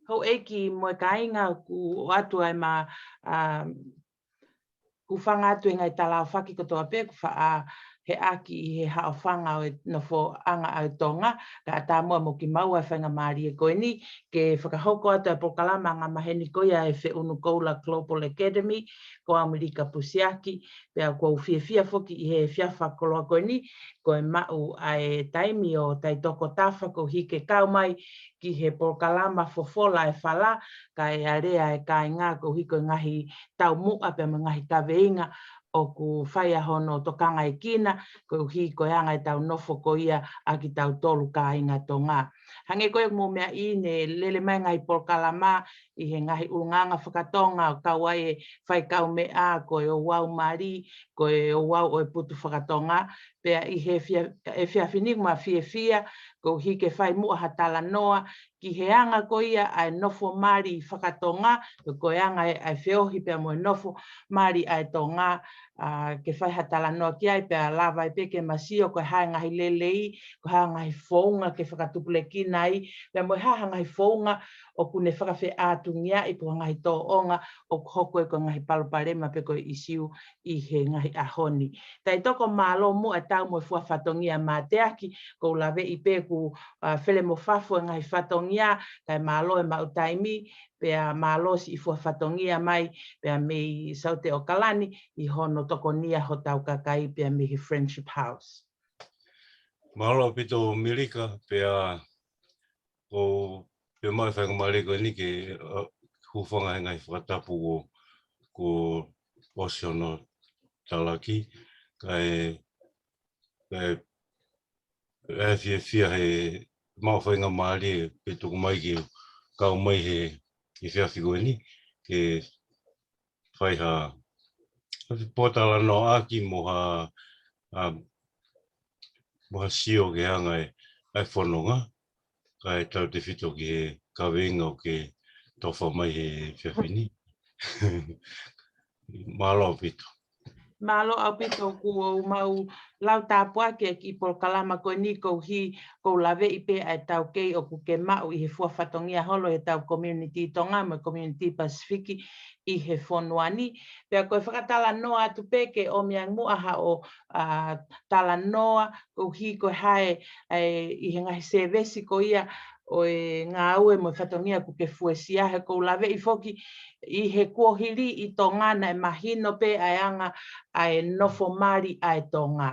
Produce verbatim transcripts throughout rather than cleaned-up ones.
Houʻeiki mo e kāinga, ʻoku ʻoatu ai ʻa e ma, ʻa, ʻoku fanga atu e ngaahi talaʻofa kotoa pē ʻoku faʻa heʻaki ʻi he haʻofanga ʻo e nofoʻanga ʻa e Tonga, kae ʻatā muʻa mo kimaua e faingamālie ko eni, ke fakahoko atu e polokalama angamaheni ko ia ʻa e Feʻunu Koula Global Academy, ko ʻAmelika Pusiaki, pea ʻoku ou fiefia foki ʻi he efiafi fakakoloa ko eni, ko e maʻu ʻa e taimi ʻo Taitoko Tafa koeʻuhi ke kau mai ki he polokalama Fofola e Fala, kae ʻalea e kāinga koeʻuhi ko e ngaahi taumuʻa pea mo e ngaahi kaveinga ʻoku fai ʻa hono tokangaekina, koeʻuhi ko e anga ʻetau nofo ko ia ʻa kitautolu kāinga Tonga. Hangē ko ia ʻoku mou meaʻi, ne lele mai e ngaahi polokalama ʻi he ngaahi ʻulungaanga fakatonga ʻo kau ai e faikaumeʻa, ko e ouau mali, ko e ouau ʻo e putu fakatonga, pea ʻi he fia-, efiafi ni ʻoku ma fiefia, koeʻuhi ke fai muʻa ha talanoa, ki he anga ko ia ʻa e nofo mali fakatonga, pe ko e anga e, ʻa e feohi pea mo e nofo mali ʻa e Tonga, ʻa, ke fai ha talanoa ki ai pea lava ai pē ke ma sio ko e hā e ngaahi lelei, ko e hā e ngaahi founga ke fakatupulekina ai, pea mo e hā ha ngaahi founga ʻoku ne fakafeʻātungiaʻi pe ko e ngaahi tōʻonga ʻoku hoko ai ko e ngaahi palopalema pe ko e ʻisiū ʻi he ngaahi ʻaho ni. Taitoko, mālō muʻa e tau mo e fua fatongia mateaki, ʻoku ou laveʻi pē ʻoku, ʻa, fele mo fafo e ngaahi fatongia, kae mālō e maʻu taimi, pea mālō siʻi fua fatongia mai, pea mei Saute ʻAokalani, ʻi hono tokonia hotau kakai pea mei he Friendship House. Mālō ʻaupito Milika, pea ʻoku ou fiemaʻu e faingamālie ko eni ke, ʻa, hūfanga he ngaahi fakatapu ʻoku, ʻoku ʻosi hono talaki, kae, kae, kae fiefia he maʻu faingamālie pe tuku mai ke kau mai he, he efiafi ko eni, ke fai ha, ha pōtalanoaʻaki mo ha, ʻa, mo ha sio ki he anga e, ʻa e fononga, kae tautefito ki he kaveinga ʻoku ke tofa mai he efiafi ni. Mālō ʻaupito. Mālō ʻaupito, ʻoku ou maʻu lau tāpuaki e kiʻi polokalama ko eni koeʻuhi ʻoku ou laveʻi pē ʻa e taukei ʻoku ke maʻu ʻi he fua fatongia holo ʻetau community Tonga mo e community Pasifiki ʻi he fonua ni. Pea ko e fakatalanoa atu pē ke ʻomi ange muʻa haʻo, ʻa, talanoa koeʻuhi ko e hā e, ʻa e, ʻi he ngaahi sēvesi ko ia ʻo e ngāue mo e fatongia ʻoku ke fuesia, he ʻoku ou laveʻi foki ʻi he kuohili ʻi Tonga naʻe mahino pē ʻa e anga ʻa e nofo mali ʻa e Tonga.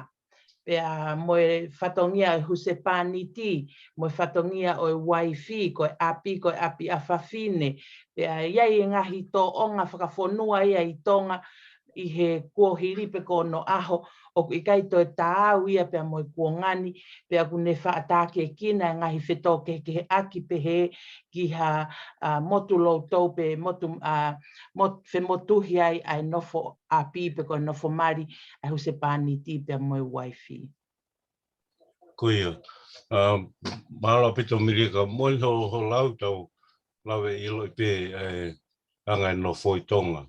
Pea mo e fatongia ʻo e husepāniti, mo e fatongia ʻo e uaifi, ko e ʻapi, ko e ʻapi ʻa fafine. Pea ʻi ai e ngaahi tōʻonga fakafonua ia ʻi Tonga ʻi he kuohili pe ko hono ʻaho, ʻoku ʻikai toe taau ia pea mo e kuonga ni, pea ʻoku ne faʻa tākiekina e ngaahi fetōkehekeheʻaki pehē ki ha, ʻa, motu loutolu pe motu, ʻa, mot-, femotuhi ai ʻa e nofo ʻapi pe ko e nofo mali ʻa e husepāniti pea mo e uaifi. Ko ia. ʻA, mālō ʻaupito Milika, moʻoni hoʻo, hoʻo lau, tau lave ʻiloʻi pē, ʻa e anga e nofo ʻi Tonga.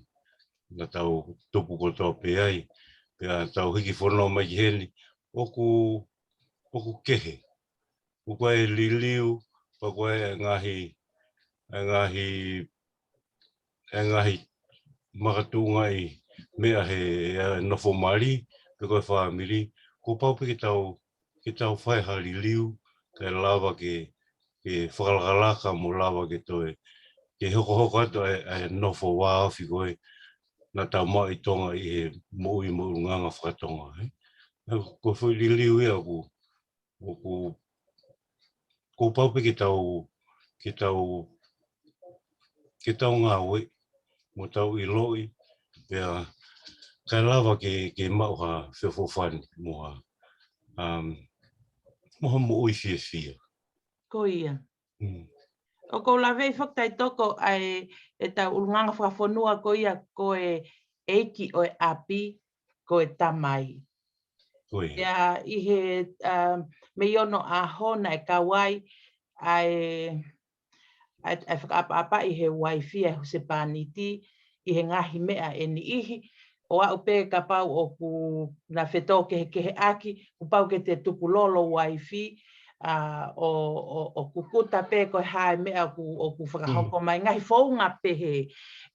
Naʻa tau tupu kotoa pē ai. Pea tau hiki fononga mai ki heni. ʻOku, ʻoku kehe. ʻOku ʻi ai e liliu, pea ʻoku ʻi ai e ngaahi, e ngaahi, e ngaahi makatuʻunga ʻi meʻa he, ʻa e nofo mali, pe ko e fāmili. Kuo pau pē ke tau, ke tau fai ha liliu, kae lava ke, ke fakalakalaka mo lava ke toe, ke hokohoko atu ʻa e, ʻa e nofo vāofi ko ē naʻa tau maʻu ʻi Tonga ʻi he moʻui mo e ʻulungaanga fakatonga, ē. Ko e foʻi liliu ia ʻoku, ʻoku, kuo pau pē ke tau, ke tau, ke tau ngāueʻi, mo tau ʻiloʻi, pea kae lava ke, ke maʻu ha feʻofoʻofani, mo ha, um, mo ha moʻui fiefia. Ko ia. Mm. ʻOku ou laveʻi foki Taitoko ʻa e, ʻetau ʻulungaanga fakafonua ko ia ko e ʻeiki ʻo e ʻapi, ko e tamai. Ko ia. Pea ʻi he, um, mei onoʻaho naʻe kau ai ʻa e, ʻa e, ʻa e fakaʻapaʻapa ʻi he uaifi ʻa e husepāniti ʻi he ngaahi meʻa ʻe niʻihi, ʻo aʻu pē kapau ʻoku na fetōkehekeheʻaki, kuo pau ke te tukulolo uaifi, ʻa, ʻo, ʻo, ʻo kukuta pē ko e hā e meʻa ʻoku, ʻoku fakahoko mai, ngaahi founga pehē.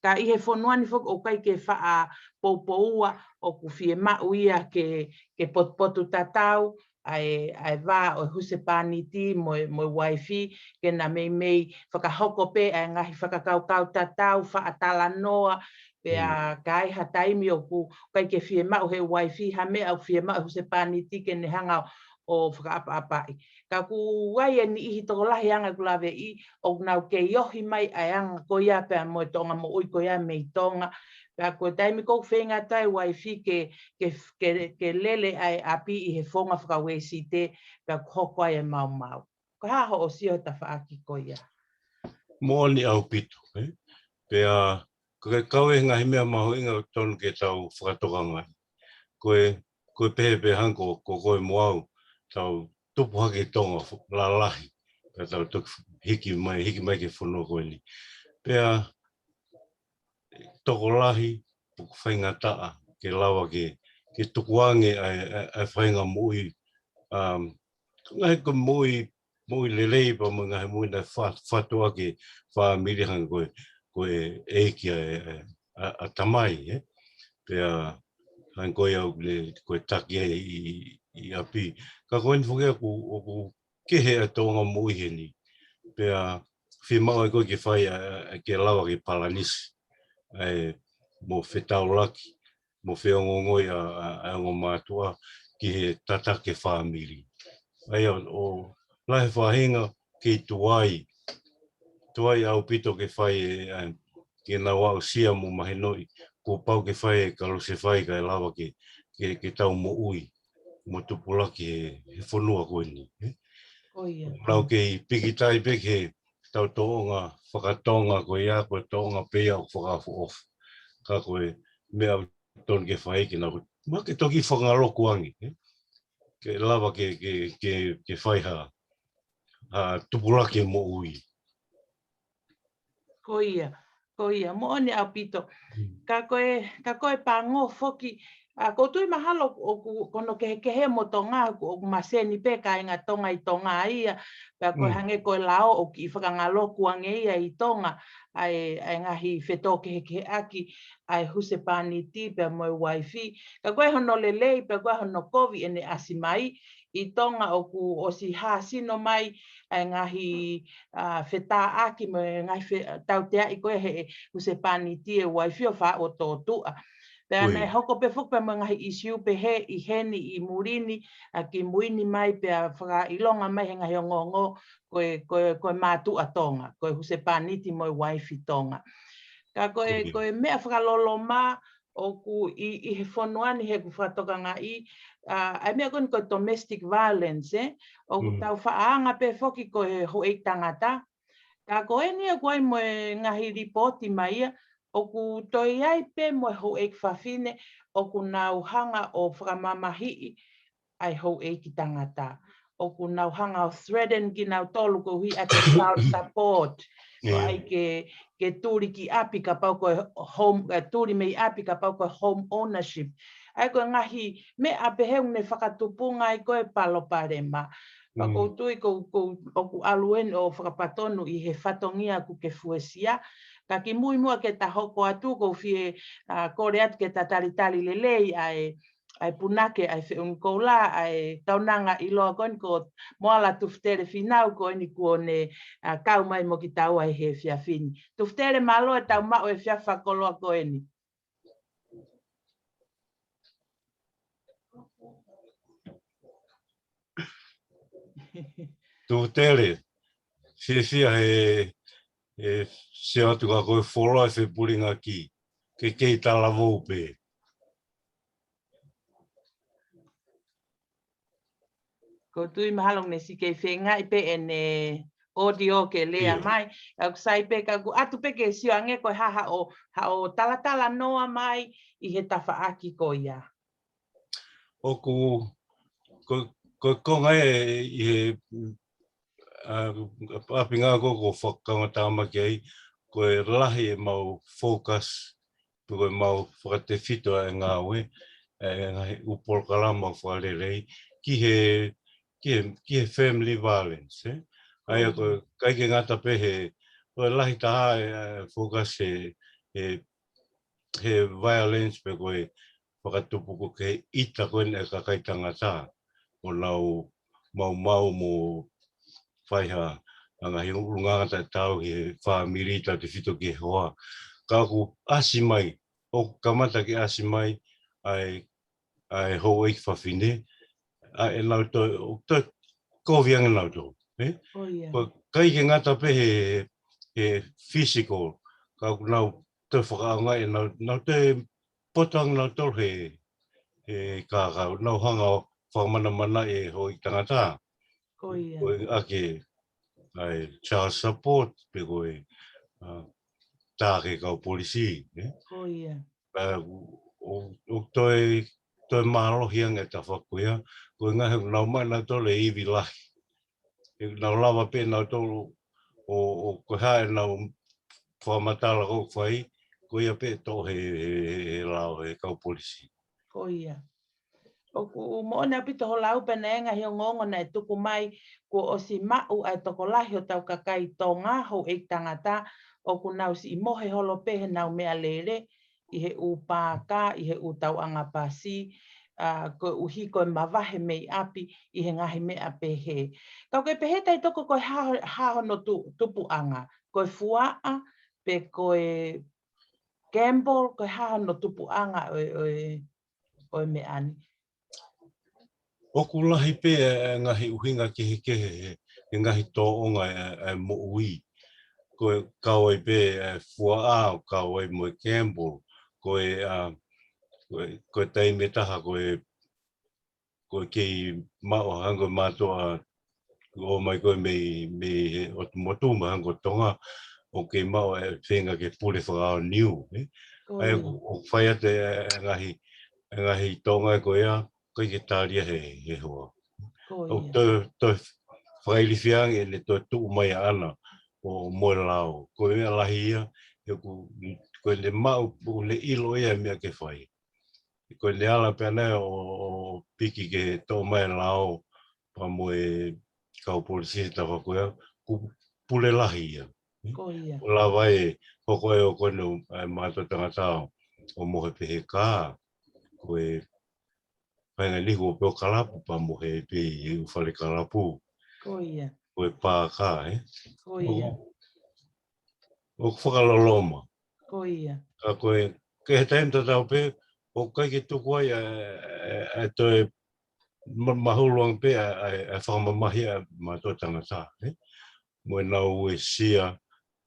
Ka ʻi he fonua ni foki ʻoku ʻikai ke faʻa poupoua, ʻoku fiemaʻu ia ke, ke potupotutatau ʻa e, ʻa e vā ʻo e husepāniti mo e, mo e uaifi, ke na meimei fakahoko pē ʻa e ngaahi fakakaukau tatau, faʻa talanoa, pea ka ai ha taimi ʻoku ʻikai ke fiemaʻu he uaifi ha meʻa, ʻoku fiemaʻu he husepāniti ke ne hanga ʻo fakaʻapaʻapaʻi. Ka ʻoku ʻi ai e niʻihi tokolahi anga ʻeku laveʻi, ʻoku nau kei ohi mai ʻa e anga ko ia pea mo e toʻonga moʻui ko ia mei Tonga. Pea ko e taimi ʻoku feinga atu ai e uaifi ke, ke, ke, ke lele ʻa e ʻapi ʻi he founga faka-Uēsite, pea ʻoku hoko ai e maumau. Ko e hā hoʻo sio he tafaʻaki ko ia? Moʻoni ʻaupito, ē? Pea, ko e kau e ngaahi meʻa mahuʻinga ʻoku totonu ke tau fakatokangaʻi. Ko e, ko e pehē pē hangē ko, ko koe mo au, tau tupu hake ʻi Tonga fo-, lalahi, pea tau toki hiki mai, hiki mai ki he fonua ko eni. Pea, tokolahi, ʻoku faingataʻa, ke lava ke, ke tukuange ʻa e, ʻa e, ʻa e faʻahinga moʻui, um, ngaahi ko e moʻui, moʻui lelei pea mo e ngaahi moʻui naʻe fa-, fatu ʻaki e fāmili hangē ko e, ko e ʻeiki ʻa e, ʻa, ʻa, ʻa tamai, ē? Pea, hangē ko ia ʻoku ne, ko e taki ʻi, ʻi, ʻi ʻapi. Ka ko eni foki ʻoku, ʻoku kehe ʻa e toʻonga moʻui heni. Pea, fiemaʻu ai ko ē ke fai ʻa, ʻa, ke lava ke palanisi. ʻA e mo fetaulaki, mo feongoongoi ʻa, ʻa, ʻa e ongo mātuʻa ki he tataki e fāmili. ʻA ia ʻo, ʻo lahi e faʻahinga kei tuai, tuai ʻaupito ke fai e, ʻa, ke nau aʻusia mo mahinoʻi, kuo pau ke fai e kalusefai kae lava ke, ke, ke tau moʻui, mo tupulaki he, he fonua ko eni, ē? Ko ia. Nau kei pikitai pē ki he tau toʻonga fakatonga ko ia, ko e toʻonga pē ia ʻoku fakaʻofoʻofa. Ka ko e meʻa ʻoku totonu ke fai ke nau, ma ke toki fakangaloku ange, ē? Ke lava ke, ke, ke, ke fai ha, ha tupulaki e moʻui. Ko ia, ko ia, moʻoni ʻaupito. Mm. Ka ko e, ka ko e pango foki, ʻa, ʻoku ou tui mahalo ʻoku, ʻoku, ko hono kehekehe mo Tonga, ʻoku, ʻoku maseni pē kāinga Tonga ʻi Tonga ia, pea ko e Mm. hangē ko e lao ʻoku kiʻi fakangaloku ange ia ʻi Tonga, ʻa e, ʻa e ngaahi fetōkehekeheʻaki, ʻa e husepāniti pea mo e uaifi. Ka ko e hono lelei, pea ko e hono kovi ʻene ʻasi mai, ʻi Tonga ʻoku ʻosi hāsino mai ʻa e ngaahi, ʻa, fetāʻaki mo e ngaahi fe-, tauteaʻi ko ē he husepāniti e uaifi ʻo fā ʻo tōtuʻa. Pea Ui. naʻe hoko pē foki pea mo e ngaahi ʻisiū pehē ʻi heni ʻi muli ni, ʻa, ki mui ni mai pea fakaʻilonga mai he ngaahi ongoongo ko e, ko e, ko e mātuʻa Tonga, ko e husepāniti mo e uaifi Tonga. Ka ko e, Ui. ko e meʻa fakaloloma, ʻoku ʻi, ʻi he fonua ni he ʻoku fakatokangaʻi, ʻa, ʻa e meʻa ko eni ko e domestic violence, ē? ʻOku Mm. tau faʻa anga pē foki ko e houʻeiki tangata. Ka ko eni ʻoku ʻi ai mo e ngaahi lipooti mai ia, ʻoku toe ʻi ai pē mo e houʻeiki fafine, ʻoku nau hanga ʻo fakamamahiʻi ʻa e houʻeiki tangata. ʻOku nau hanga ʻo threaten kinautolu koeʻuhi ʻa e child support. Ko e ʻai ke, ke tuli ki ʻapi kapau ko e home, eh, tuli mei ʻapi kapau ko e home ownership. ʻA ia ko e ngaahi meʻa pehē ʻoku ne fakatupunga ai ko e palopalema. Pea Mm. ʻoku ou tui ko, ko, ʻoku ʻalu eni ʻo fakapatonu ʻi he fatongia ʻoku ke fuesia. Ka kimuʻa ke ta hoko atu ʻoku ou fie, ʻa, kole atu ke ta talitali lelei ʻa e ʻa e punake, ʻa e feʻunu koula, ʻa e kaunanga ʻiloa ko eni ko Moala Tufutele Finau ko eni kuo ne, ʻa, kau mai mo kitaua he efiafi ni. Tufutele mālō e tau maʻu e efiafi fakakoloa ko eni. Tufutele, fiefia he, he sio atu ka ko e fuoloa e fepulingaki, ke kei talavou pē. ʻOku ou tui mahalo ne siʻi kei feingaʻi pē ʻene audio ke lea ʻIo. mai. ʻOku sai pē ka ʻoku ʻatu pē ke sio ange ko e hā haʻo, haʻo talatalanoa mai ʻi he tafaʻaki ko ia. ʻOku, ko, ko e konga ē ʻi he, ʻa, ʻapi ngā ko, ko fakakaungatāmaki ai, ko e lahi e mau focus, pe ko e mau fakatefito ʻa e ngāue, ʻa e ngaahi ʻū polokalama fakalelei, ki he, ki he, ki he family violence, ē? ʻA ia ko e ʻikai ke ngata pē he, ko e lahi taha e, e focus he, he, he violence pe ko e fakatupu ko e ʻita ko eni e kakai tangata. ʻO nau maumau mo fai ha, ʻa e ngaahi ʻulungaanga taʻetau he fāmili tautefito ki he hoa. Ka ʻoku ʻasi mai, ʻoku kamata ke ʻasi mai, ʻa e ʻa e houʻeiki fafine, ʻa ʻenau toe, ʻo toe kovi ange nautolu, ē? ʻIkai ke ngata pē he, he physical, ka ʻoku nau toe fakaʻaongaʻi ʻenau, nau toe poto ange nautolu he, he kākau, nau hanga ʻo fakamanamanaʻi e houʻeiki tangata. Ko e ʻaki, ʻa e child support, pe ko e, ʻa, tā ki he kau polisi, ē? ʻA, ʻo, ʻo, ʻo toe, toe mālohi ange e tafaʻaki ko ia, ko e ngaahi ʻoku nau maʻu nautolu e ivi lahi. ʻE nau lava pē nautolu ʻo, ʻo ko e hā ʻenau fakamatala ʻoku fai, ko ia pē ʻe toʻo he, he, he, he lao he kau polisi. ʻOku moʻoni ʻaupito hoʻo lau pea naʻe ngaahi ongoongo naʻe tuku mai, kuo ʻosi maʻu ʻa e tokolahi hotau kakai Tonga, houʻeiki tangata, ʻoku nau siʻi mohe holo pē heʻenau meʻalele, ʻi he ʻū paaka, ʻi he ʻū tauʻanga pasi, ʻa, koeʻuhi ko e mavahe mei ʻapi, ʻi he ngaahi meʻa pehē. Ka ʻoku ke pehē Taitoko ko e hā, hā hono tu-, tupuʻanga, ko e fuaʻa, pe ko e gamble, ko e hā hono tupuʻanga ʻo e, ʻo e, ʻo e meʻa ni. ʻOku lahi pē e, e ngaahi ʻuhinga kehekehe he, he ngaahi tōʻonga e, e moʻui. Ko e kau ai pē e fuaʻa, ʻo kau ai mo e gamble, ko e, ʻa, ko e, ko e taimi ʻe taha, ko e, ko e kei maʻu hangē ko e mātuʻa ʻo mai ko e mei, mei he ʻotu motu mai hangē ko Tonga, ʻoku kei maʻu e feinga ke pule fakaʻaoniu, ē? ʻA ia ʻoku, ʻoku fai atu e, e ngaahi, e ngaahi tōʻonga ko ia, ʻikai ke tali ia he, he hoa. ʻOku toe, toe fakailifia ange ʻene toe tuʻu mai ʻaʻana ʻo moʻui lao. Ko e meʻa lahi ia, he ʻoku, ko ʻene maʻu, ʻoku ne ʻilo ia e meʻa ke fai. Ko ʻene ala pē ʻana ʻo, ʻo piki ke toʻo mai e lao pea mo e kau polisi he tafaʻaki ko ia, ʻoku pule lahi ia. ʻO lava e hoko e ʻo ko ʻene ʻa e mātuʻa tangata ʻo mohe pē he kā, ko e faʻahinga nihu ʻo pē ʻo kalapu pea mohe pē he ʻū fale kalapu. Ko e paaka, ē? ʻO, ʻoku fakaloloma. Ka ko e, ke he taimi tatau pē, ʻoku ʻikai ke tuku ai ʻa e, ʻa e, ʻa e toe ma-, mahulu ange pē ʻa e, ʻa e, ʻa e fakamamahi ʻa e mātuʻa tangata, ē? Mo ʻenau uesia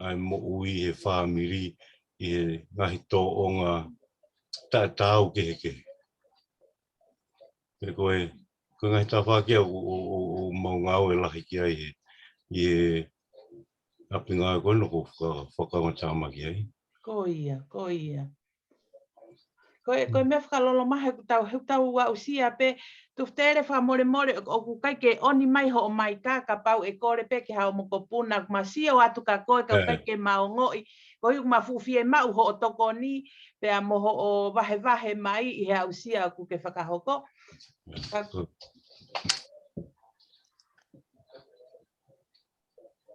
ʻa e moʻui he fāmili ʻi he ngaahi tōʻonga taʻetaau kehekehe. Pea ko e, ko e ngaahi tafaʻaki ʻoku, ʻo, ʻo, ʻoku mau ngāue lahi ki ai he, ʻi he ʻapi ngāue ko ena ʻoku faka-, fakaongo tāmaki ai. Ko ia, ko ia. Ko e, ko e meʻa fakaloloma he ʻoku tau, he ʻoku tau aʻusia pē, Tufitele fakamolemole, ʻoku ʻikai ke ʻoni mai hoʻo maika, kapau ʻe kole pē ke haʻu mo ko Puna, ʻoku ma sio atu kia koe, ka ʻoku ʻikai ke ma ongoʻi, koeʻuhi ʻoku ma fuʻu fiemaʻu hoʻo tokoni, pea mo hoʻo vahevahe mai ʻi he aʻusia ʻoku ke fakahoko. Ka-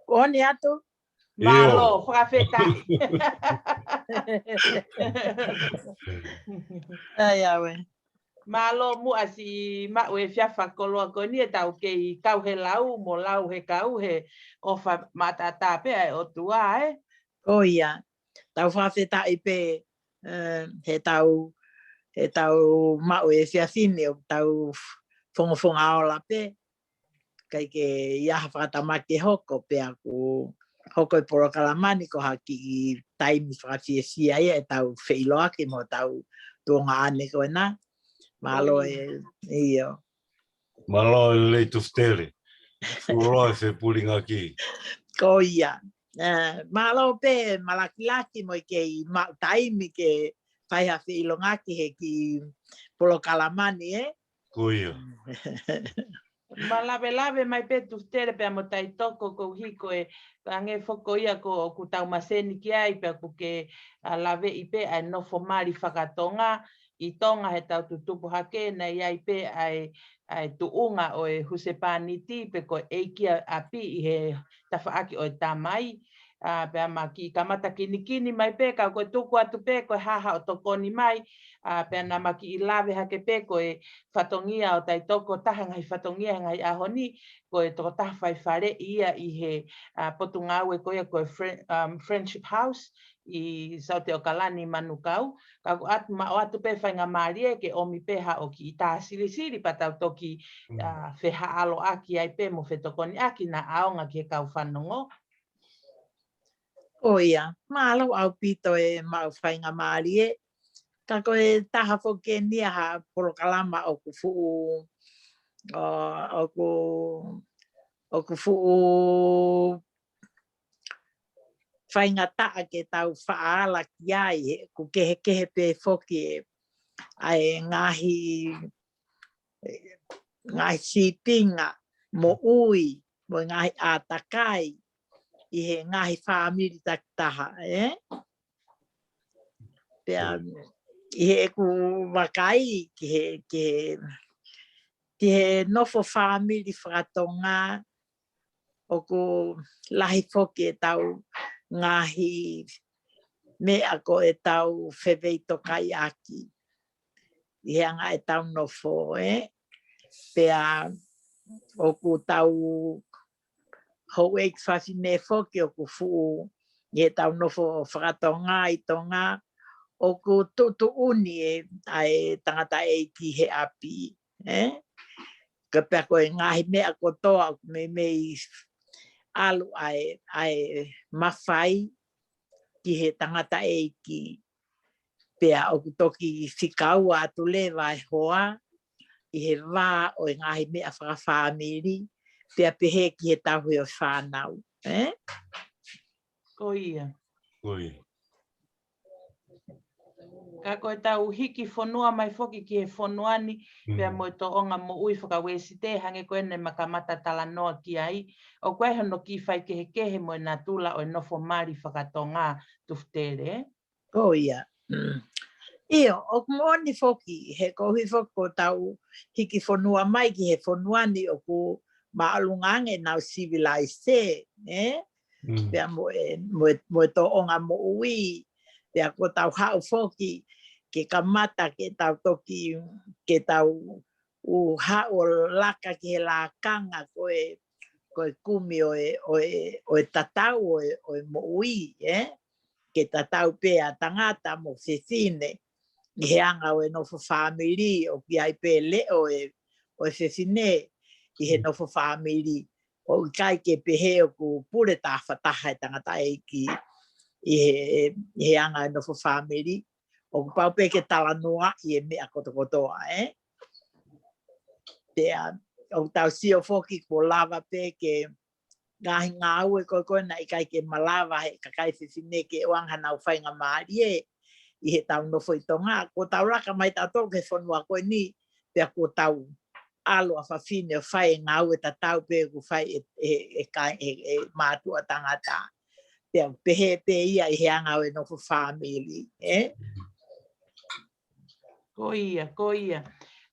ʻOni atu. Mālō, fakafetaʻi. ʻAi, ʻave. Mālō muʻa siʻi maʻu e efiafi fakakoloa ko eni ʻetau kei kau he lau, mo lau he kau he ʻofa maʻataʻatā pē ʻa e ʻOtua, ē? Ko ia. Tau fakafetaʻi pē, ē, heʻetau, heʻetau maʻu e efiafi ni ʻo tau fongofonga ola pē. ʻIkai ke ʻi ai ha fakatamaki hoko pea ʻoku hoko e polokalama ni ko ha kiʻi taimi fakafiefia ia ʻetau feʻiloaki mo hotau tuongaʻane ko ena. Mālō e, ʻio. Mālō e lei Tufitele. Fuoloa e fepulingaki. Ko ia. Ē, mālō pē malakilaki mo e kei maʻu taimi ke fai ha feʻilongaki he kiʻi polokalama ni, ē? Ko ia. Ma lavelave mai pē Tufitele pea mo Taitoko koeʻuhi ko e, ka nge foko ia ko ʻoku tau maseni ki ai pea ʻoku ke, ʻa, laveʻi pē ʻa e nofo mali fakatonga, ʻi Tonga he tau tutupu hake, naʻe ʻi ai pē ʻa e, ʻa e tuʻunga ʻo e husepāniti pe ko e ʻeiki ʻapi ʻi he tafaʻaki ʻo e tamai. ʻA, pea ma kiʻi kamata kinikini mai pē, ka ko e tuku atu pē ko e hā haʻo tokoni mai. ʻA, pea naʻa ma kiʻi lave hake pē ko e fatongia ʻo Taitoko, taha e ngaahi fatongia he ngaahi ʻaho ni, ko e tokotaha fai faleʻi ia ʻi he, ʻa, potungāue ko ia ko e Fre-, um, Friendship House ʻi Saute ʻAokalani Manukau. Ka ʻoku ʻat-, maʻu atu pē faingamālie ke ʻomi pē haʻo kiʻi tā silisili pea tau toki, ʻa, fehaʻaloʻaki ai pē mo fetokoniʻaki naʻa ʻaonga ki he kau fanongo. ʻO ia, mālō ʻaupito e maʻu faingamālie. Ka ko e taha foki eni ia ha polokalama ʻoku fuʻu, ʻo, ʻoku, ʻoku fuʻu faingataʻa ke tau faʻa ala ki ai, he ʻoku kehekehe pē foki e, ʻa e ngaahi, ngaahi sīpinga moʻui, mo e ngaahi ʻātakai, ʻi he ngaahi fāmili takitaha, ē? Pea, ʻi heʻeku vakai, ki he, ki he, ki he nofo fāmili fakatonga, ʻoku lahi foki e tau ngaahi meʻa ko e tau fefeitokaiʻaki ʻi he anga e tau nofo, ē? Pea ʻoku tau houʻeiki fafine foki ʻoku fuʻu ʻi he tau nofo fakatonga ʻi Tonga, ʻoku tuʻutuʻuni e, ʻa e tangataʻeiki he ʻapi, ē? Ka pea ko e ngaahi meʻa kotoa ʻoku meimei ʻalu ʻa e, ʻa e mafai ki he tangataʻeiki. Pea ʻoku toki fikaua atu leva e hoa ʻi he vā ʻo e ngaahi meʻa fakafāmili, pea pehē ki he tauhi ʻo e fānau, ē? Ko ia. Ko ia. Ka ko e tau hiki fonua mai foki ki he fonua ni, pea mo e tōʻonga moʻui faka-Uēsite, hangē ko ena ma kamata talanoa ki ai, ʻoku ʻi ai hono kiʻi faikehekehe mo e natula ʻo e nofo mali fakatonga, Tufutele, ē? Ko ia. Mm. ʻIo, ʻoku moʻoni foki, he koeʻuhi foki ko e tau hiki fonua mai ki he fonua ni ʻoku māʻolunga ange ʻenau sivilaise, ē? Pea mo e, mo e, mo e tōʻonga moʻui, pea ko e tau haʻu foki, ke kamata ke tau toki, ke tau ʻū haʻu ʻo laka ki he lakanga ko e, ko e kumi ʻo e, ʻo e, ʻo e tatau ʻo e, ʻo e moʻui, ē? Ke tatau pē ʻa tangata mo fefine, ʻi he anga ʻo e nofo fāmili, ʻoku ʻi ai pē leʻo ʻo e, ʻo e fefine, ʻi he nofo fāmili, ʻoku ʻikai ke pehē ʻoku pule tafataha e tangataʻeiki, ʻi he, ʻi he anga ʻo e nofo fāmili, ʻoku pau pē ke talanoaʻi e meʻa kotokotoa, ē? Pea, ʻoku tau sio foki kuo lava pē ke ngaahi ngāue ko ē ko ē naʻe ʻikai ke malava he kakai fefine ke ʻoange hanau faingamālie ʻi he tau nofo ʻi Tonga. Kuo tau laka mai tautolu ki he fonua ko eni, pea kuo tau ʻalu ʻa fafine ʻo fai e ngāue tatau pē ʻoku fai e, e, e kai, e, e mātuʻa tangata. Pea pehē pē ia ʻi he anga ʻo e nofo fāmili, ē? Ko ia, ko ia.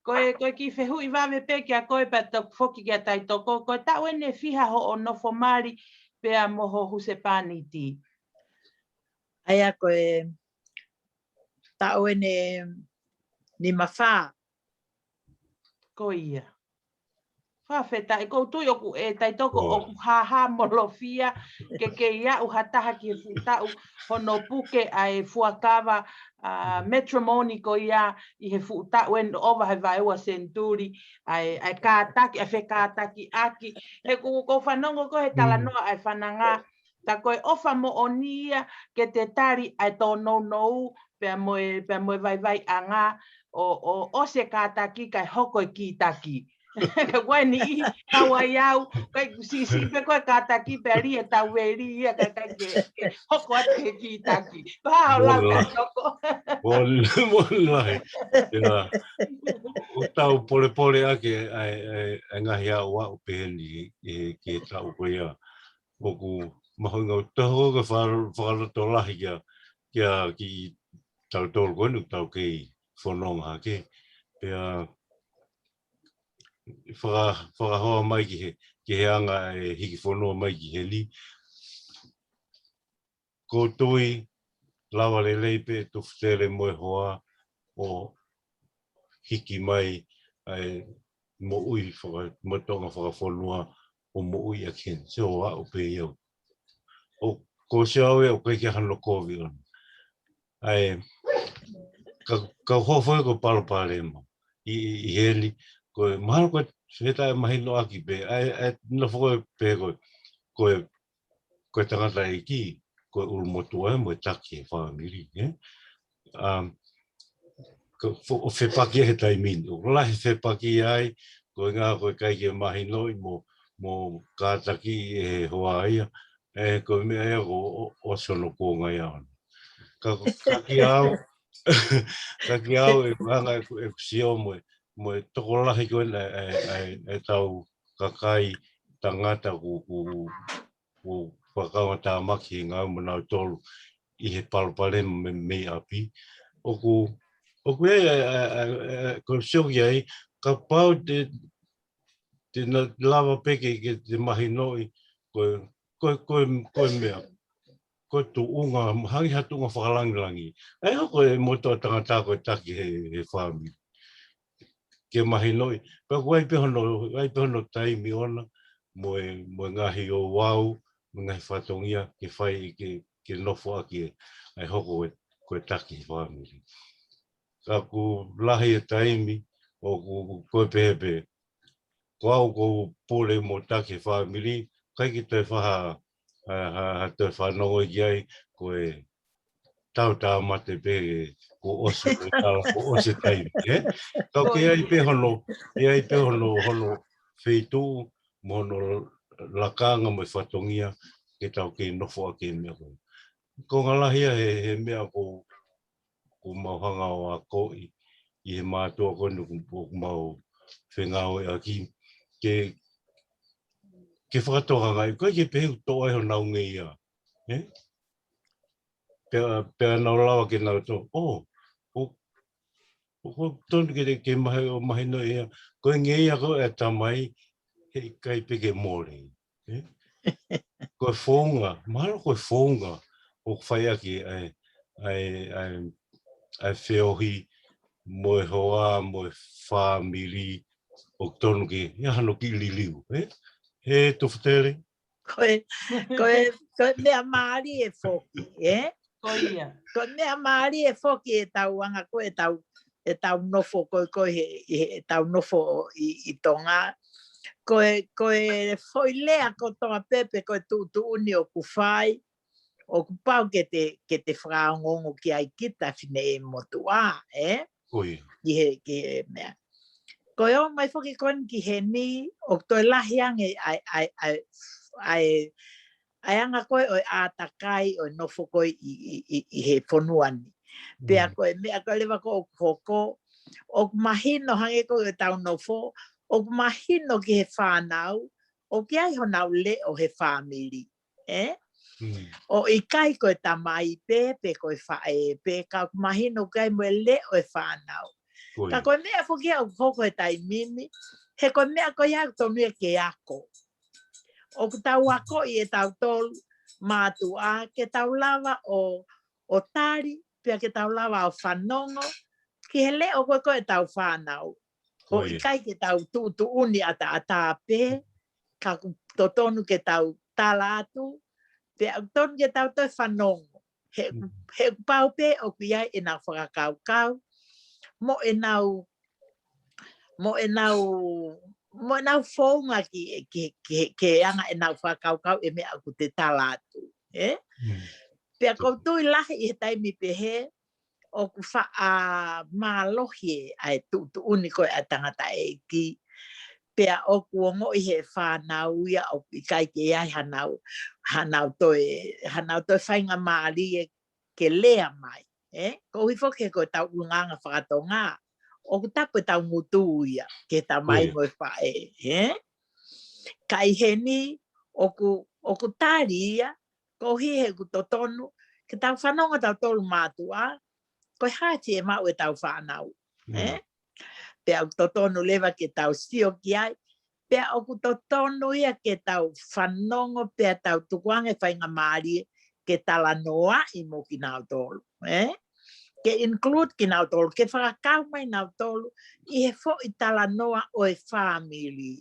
Ko e, ko e kiʻi fehuʻi vave pē kia koe pea toki foki kia Taitoko. Ko e taʻu ʻeni ʻe fiha hoʻo nofo mali pea mo ho husepāniti? ʻA ia ko e taʻu ʻeni ʻe nima fā. Ko ia. Fakafetaʻi, ʻoku ou tui ʻoku ʻe Taitoko ʻoku hāhāmolofia ke kei aʻu ha taha ki he fuʻu taʻu hono puke ʻa e fuakava, ʻa, matrimony ko ia ʻi he fuʻu taʻu ʻeni ʻova he vaeua senituli, ʻa e, ʻa e kātaki, ʻa e fekātakiʻaki. He ʻoku ou fanongo ko ē he talanoa ʻa e fananga, tā ko e ʻofa moʻoni ia ke te tali ʻa e tōnounou, pea mo e, pea mo e vaivaiʻanga, ʻo, ʻo, ʻosi e kātaki kae hoko e kītaki. Ka ko eni ʻi, kau ai au, kai siʻisiʻi pē ko e kātaki pea lī e tau veli ia kae ʻikai ke, ke hoko atu he kītaki. Ko e hā hoʻo lau Taitoko? Moʻoni, moʻoni lahi. Ia, ʻoku tau polepole ʻaki ʻa e, ʻa e, ʻa e ngaahi aʻuaʻu pehē ni, ʻi he, ki he taʻu ko ia. ʻOku mahuʻinga ʻaupito ke faka-, fakalotolahi kia, kia kitautolu ko eni ʻoku tau kei fononga hake. Pea faka, fakahoa mai ki he, ki he anga e hiki fonua mai ki heni. Ko tui lava lelei pē Tufutele mo e hoa ʻo hiki mai ai moʻui faka, mo e Tonga fakafonua ʻo moʻui ʻaki heni. Sio aʻu pē ia. ʻO ko sio au ʻoku ʻikai ke hano kovi ona. ʻAi, ka, ka hofo ko palopalema. ʻI, ʻi, ʻi heni, ko e mahalo ko e he taʻe mahino ʻaki pē, ʻae, ʻae, nofo ko e pē ko e, ko e, ko e tangata ʻeiki, ko e ʻulumotuʻa mo e taki e fāmili, ē? Um, ko, fo, ʻo fepaki he taimi ni, ʻo lahi fepaki ai, ko e ngā ko e ʻikai ke mahinoʻi mo, mo kātaki e hoa ia, ē, ko e meʻa ia ko ʻo, ʻo sono kuonga ia ona. Ka, ka ki au, ka ki au e anga e, e sio mo e, mo e tokolahi ko ena e, e, e, e tau kakai tangata ku, ku, ku fakakaungatāmaki he ngāue mo nautolu ʻi he palopalema mei, mei ʻapi. ʻOku, ʻoku e, e, e, e, e, ko sio ki ai, kapau te, te na lava pē ke, ke te mahinoʻi, ko, ko, ko, ko e meʻa, ko e tuʻunga, hangē ha tuʻunga fakalangilangi. ʻAi hoko e moto tangata ko e taki he, he fāmili. Ke mahinoʻi, pea ʻoku ʻi ai pē hono, ʻi ai pē hono taimi ona, mo e, mo e ngaahi ouau, mo e ngaahi fatongia, ke fai, ke, ke nofo ʻaki e, ʻai hoko e, ko e taki he fāmili. Ka ʻoku lahi e taimi, ʻoku, ʻoku ko e pehē pē, ko au ko pole mo taki fāmili, ʻikai ke toe faha, ha, ha, ha toe fanongo ki ai, ko e tau tāmate pē, ko ʻosi, ko e tala, ko ʻosi taimi, ē? Ka ʻoku ʻi ai pē hono, ʻi ai pē hono, hono feituʻu, mo hono lakanga mo e fatongia, ke tau kei nofo ʻaki e meʻa ko. Ko ngalahi ia he, he meʻa ko, ko mau hanga ʻo akoʻi, ʻi he mātuʻa ko eni ʻoku, ʻoku mau fengāueʻaki, ke, ke fakatokangaʻi, ʻikai ke pehē ʻoku toʻo ai honau ngeia, ē? Pea, pea nau lava ke nau tō, ʻo, ʻo, ʻo, ʻoku tonu ke, ke mahi, ʻo mahino ia, ko e ngeia ko e tamai, heʻikai pē ke mole, ē? Ko e founga, mahalo ko e founga, ʻoku fai ʻaki ʻae, ʻae, ʻae, ʻae feohi, mo e hoa, mo e fāmili, ʻoku tonu ke, ia hano kiʻi liliu, ē? He Tufutele? Ko e, ko e, ko e meʻa mālie foki, ē? Ko ia. Ko e meʻa mālie foki e tau anga ko e tau, e tau nofo ko e, ko e he, he, e tau nofo ʻi, ʻi Tonga. Ko e, ko e foʻi lea kotoa pē pe ko e tuʻutuʻuni ʻoku fai, ʻoku pau ke te, ke te fakaongoongo ki ai kita fine e motuʻa, ē? Ko ia. Ki he, ki he meʻa. Ko e ō mai foki ko eni ki heni, ʻoku toe lahi ange ʻae, ʻae, ʻae, ʻae, ʻae anga ko e ʻo e ʻātakai ʻo e nofo ko e ʻi, ʻi, ʻi, ʻi he fonua ni. Pea ko e meʻa ko e leva ko ʻoku hoko, ʻoku mahino hangē ko e tau nofo, ʻoku mahino ki he fānau, ʻoku ʻi ai honau leʻo he fāmili. Ē? ʻO ʻikai ko e tamai pē, pe ko e faʻē pē, ka ʻoku mahino ʻoku ʻi ai mo e leʻo e fānau. Ka ko e meʻa foki ia ʻoku hoko he taimi ni, he ko e meʻa ko ia ʻoku tonu ia ke ako. ʻOku tau akoʻi e tautolu mātuʻa, ke tau lava ʻo, ʻo tali, pea ke tau lava ʻo fanongo, ki he leʻo ko e ko e tau fānau. ʻOku ʻikai ke tau tuʻutuʻuni ʻataʻatā pē, ka ʻoku totonu ke tau tala atu, pea ʻoku tonu ke tau toe fanongo. He, he ʻoku pau pē ʻoku ʻi ai ʻenau fakakaukau, mo ʻenau, mo ʻenau, mo ʻenau founga ki, ki, ki, ki he anga ʻenau fakakaukau e meʻa ʻoku te tala atu, ē? Pea ʻoku ou tui lahi ʻi he taimi pehē, ʻoku faʻa mālohi ʻae tuʻutuʻuni ko e ʻae tangataʻeiki. Pea ʻoku ongoʻi he fānau ia ʻoku ʻikai ke ʻi ai hanau, hanau toe, hanau toe faingamālie ke lea mai, ē? Koeʻuhi foki he ko e tau ʻulungaanga fakatonga, ʻoku tapu e tau ngutu ia, ke tamai mo e faʻē, ē? Ka ʻi heni, ʻoku, ʻoku tali ia, koeʻuhi he ʻoku totonu, ke tau fanongo tautolu mātuʻa, ko e hā e fiemaʻu ʻetau fānau. Mm. Ē? Pea ʻoku totonu leva ke tau sio ki ai, pea ʻoku totonu ia ke tau fanongo, pea tau tukuange faingamālie ke talanoaʻi mo kinautolu, ē? Ke include kinautolu, ke fakakau mai nautolu ʻi he foʻi talanoa ʻo e fāmili.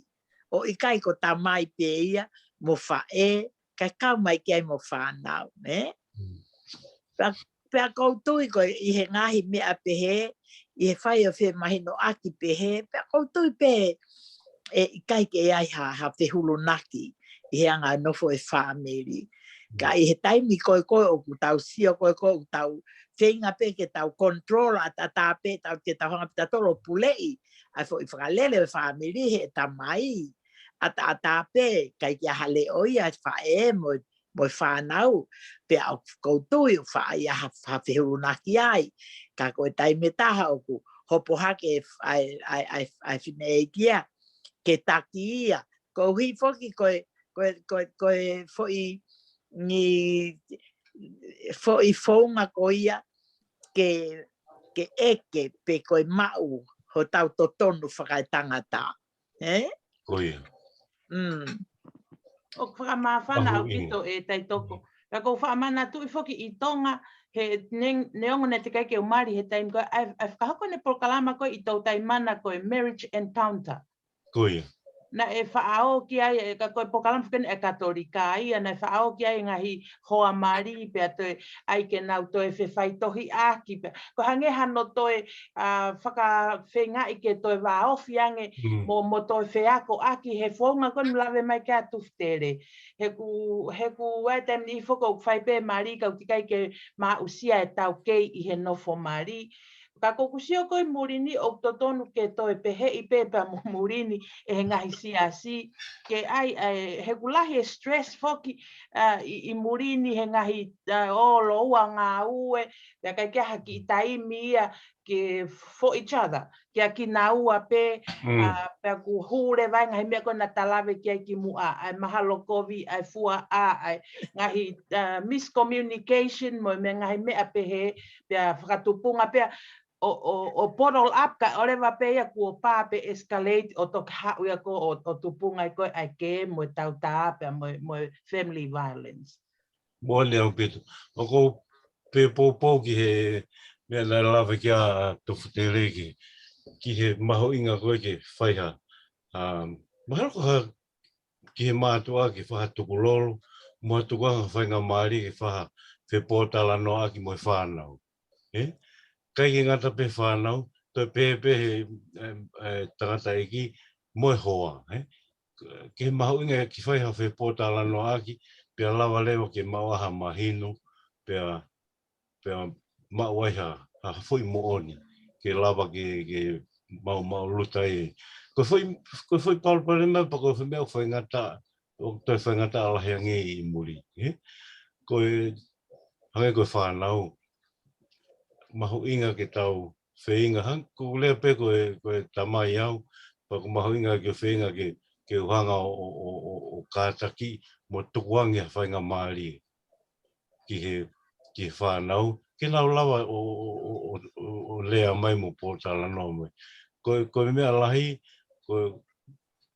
ʻO ʻikai ko tamai pē ia mo faʻē, kae kau mai ki ai mo fānau, ē? Mm. Pea, pea ʻoku ou tui ko ē ʻi he ngaahi meʻa pehē, ʻi he fai ʻo femahinoʻaki pehē, pea ʻoku ou tui pē ʻe ʻikai ke ʻi ai ha, ha fehulunaki ʻi he anga e nofo e fāmili. Ka ʻi he taimi ko ē ko ē ʻoku tau sio ko ē ko ē ʻoku tau feinga pē ke tau control ʻataʻatā pē, tau ke tau hanga pē tautolu ʻo puleʻi ʻa e foʻi fakalele ʻo e fāmili he tamai. ʻAtaʻatā pē, ʻikai ke ʻi ai ha leʻo ia e faʻē mo, mo e fānau, pea ʻoku ou tui ʻoku faʻa ʻi ai ha, ha fehulunaki ai. Ka ko e taimi ʻe taha ʻoku hopo hake ʻa e, ʻa e, ʻa e, ʻa e, ʻa e fineʻeiki ia ke taki ia. Koeʻuhi foki ko e, ko e, ko e, ko e foʻi, ngaahi foʻi founga ko ia ke, ke ʻeke pe ko e maʻu hotau totonu fakaetangata. Ē? Ko ia. Mm. ʻOku fakamāfana ʻaupito ʻe Taitoko. Ka ʻoku ou faʻa manatuʻi foki ʻi Tonga, he ne-, neongo naʻe teʻeki ai ke u mali he taimi ko ē, ʻa e, ʻa e fakahoko ʻene polokalama ko ē ʻi Toutai Mana ko e Marriage Encounter. Ko ia. Naʻe faʻa ō ki ai, ē, ka ko e polokalama foki ʻeni ʻa e Katolika ia, naʻe faʻa ō ki ai e ngaahi hoa mali, pea toe ʻai ke nau toe fefaitohiʻaki, pea ko e hangē hano toe, ʻa, fakafeingaʻi ke toe vāofi ange Mm. mo, mo toe feakoʻaki he founga ko ē naʻe lave mai ki ai ʻa Tufutele. He ʻoku, he ʻoku ʻi ai e taimi ʻe niʻihi foki ʻoku fai pē mali ka ʻoku ʻikai ke maʻusia e taukei ʻi he nofo mali. Ka ko ʻeku sio ko ē ʻi muli ni ʻoku totonu ke toe peheʻi pē pea mo muli ni ʻe he ngaahi siasi. Ke ʻai, ʻai, he ʻoku lahi e stress foki, ʻa, ʻi, ʻi muli ni he ngaahi, ʻa, ʻo loua ngāue, pea ʻikai ke ʻi ai ha kiʻi taimi ia ke for each other, kia kinaua pē, Mm. ʻa, pea ʻoku hū leva e ngaahi meʻa ko ē naʻa ta lave ki ai kimuʻa, ʻa e mahalo kovi, ʻa e fuaʻa, ʻa e ngaahi, ʻa, miscommunication, mo e meʻa ngaahi meʻa pehē, pea fakatupunga pea, ʻo, ʻo, ʻo bottle up ka ʻoleva pē ia kuo pā pē escalate ʻo toki haʻu ia ko ē ʻo, ʻo tupunga ai ko ē ʻa e kē mo e tautā pea mo e, mo e family violence. Moʻoni ʻaupito. ʻOku ou pē poupou ki he meʻa naʻe lave ki ai ʻa Tufutele ki, ki he mahuʻinga ko ē ke fai ha. Um, mahalo ko ha ki he mātuʻa ke fai ha tukulolo, mo ha tukuange faingamālie ke fai ha fepōtalanoaʻaki mo e fānau. Ē? ʻIkai ke ngata pē fānau, toe pehē pē he, ē, ē, tangataʻeiki mo e hoa, ē? Ke mahuʻinga ke fai ha fepōtalanoaʻaki, pea lava leva ke maʻu ai ha mahino, pea, pea maʻu ai ha, ha foʻi moʻoni, ke lava ke, ke maʻu, maʻu luta ai. Ko e foʻi, ko e foʻi palopalema pea ko e foʻi meʻa ʻoku faingataʻa, ʻoku toe faingataʻa lahi ange ʻi muli, ē? Ko e, hangē ko e fānau, mahuʻinga ke tau feinga hang-, ʻoku ou lea pē ko e, ko e tamai au, pea ʻoku mahuʻinga ke feinga ke, ke u hanga ʻo, ʻo, ʻo, ʻo, ʻo kātaki mo tukuange ha faingamālie ki he, ki he fānau, ke nau lava ʻo, ʻo, ʻo, ʻo, ʻo, ʻo lea mai mo pōtalanoa mai. Ko e, ko e meʻa lahi, ko,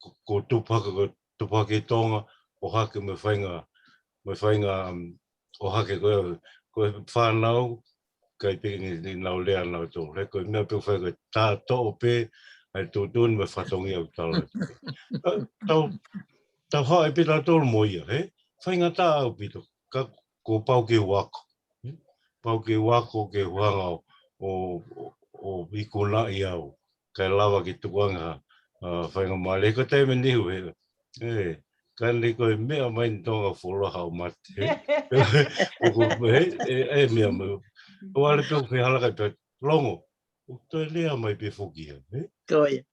ko, ko tupu hake, ko tupu hake ʻi Tonga, ʻohake mo e fainga, mo e fainga, um, ʻohake ko e, ko e fānau, ʻikai pē ke nau lea nautolu. He ko e meʻa pē ʻoku fai ko e tātoʻo pē, ʻa e tuʻutuʻuni mo e fatongia ʻoku tala. Tau, tau, tau haʻu ai pē tautolu mo ia, ē? Faingataʻa ʻaupito, ka kuo pau ke u ako. Pau ke u ako ke u hanga ʻo, ʻo, ʻo ikunaʻi au. Kae lava ke tukuange ha, ʻa, faingamālie. Ko e taimi ʻe niʻihi ʻoku, ē, ka ne ko e meʻa mai ʻi Tonga fuoloa haʻu mate, ē. ʻOku, ē, ē, ē, meʻa mai. ʻOku ʻalu pē ʻo fehalakai pē, Longo, ʻoku toe lea mai pē foki ia, ē. Ko ia.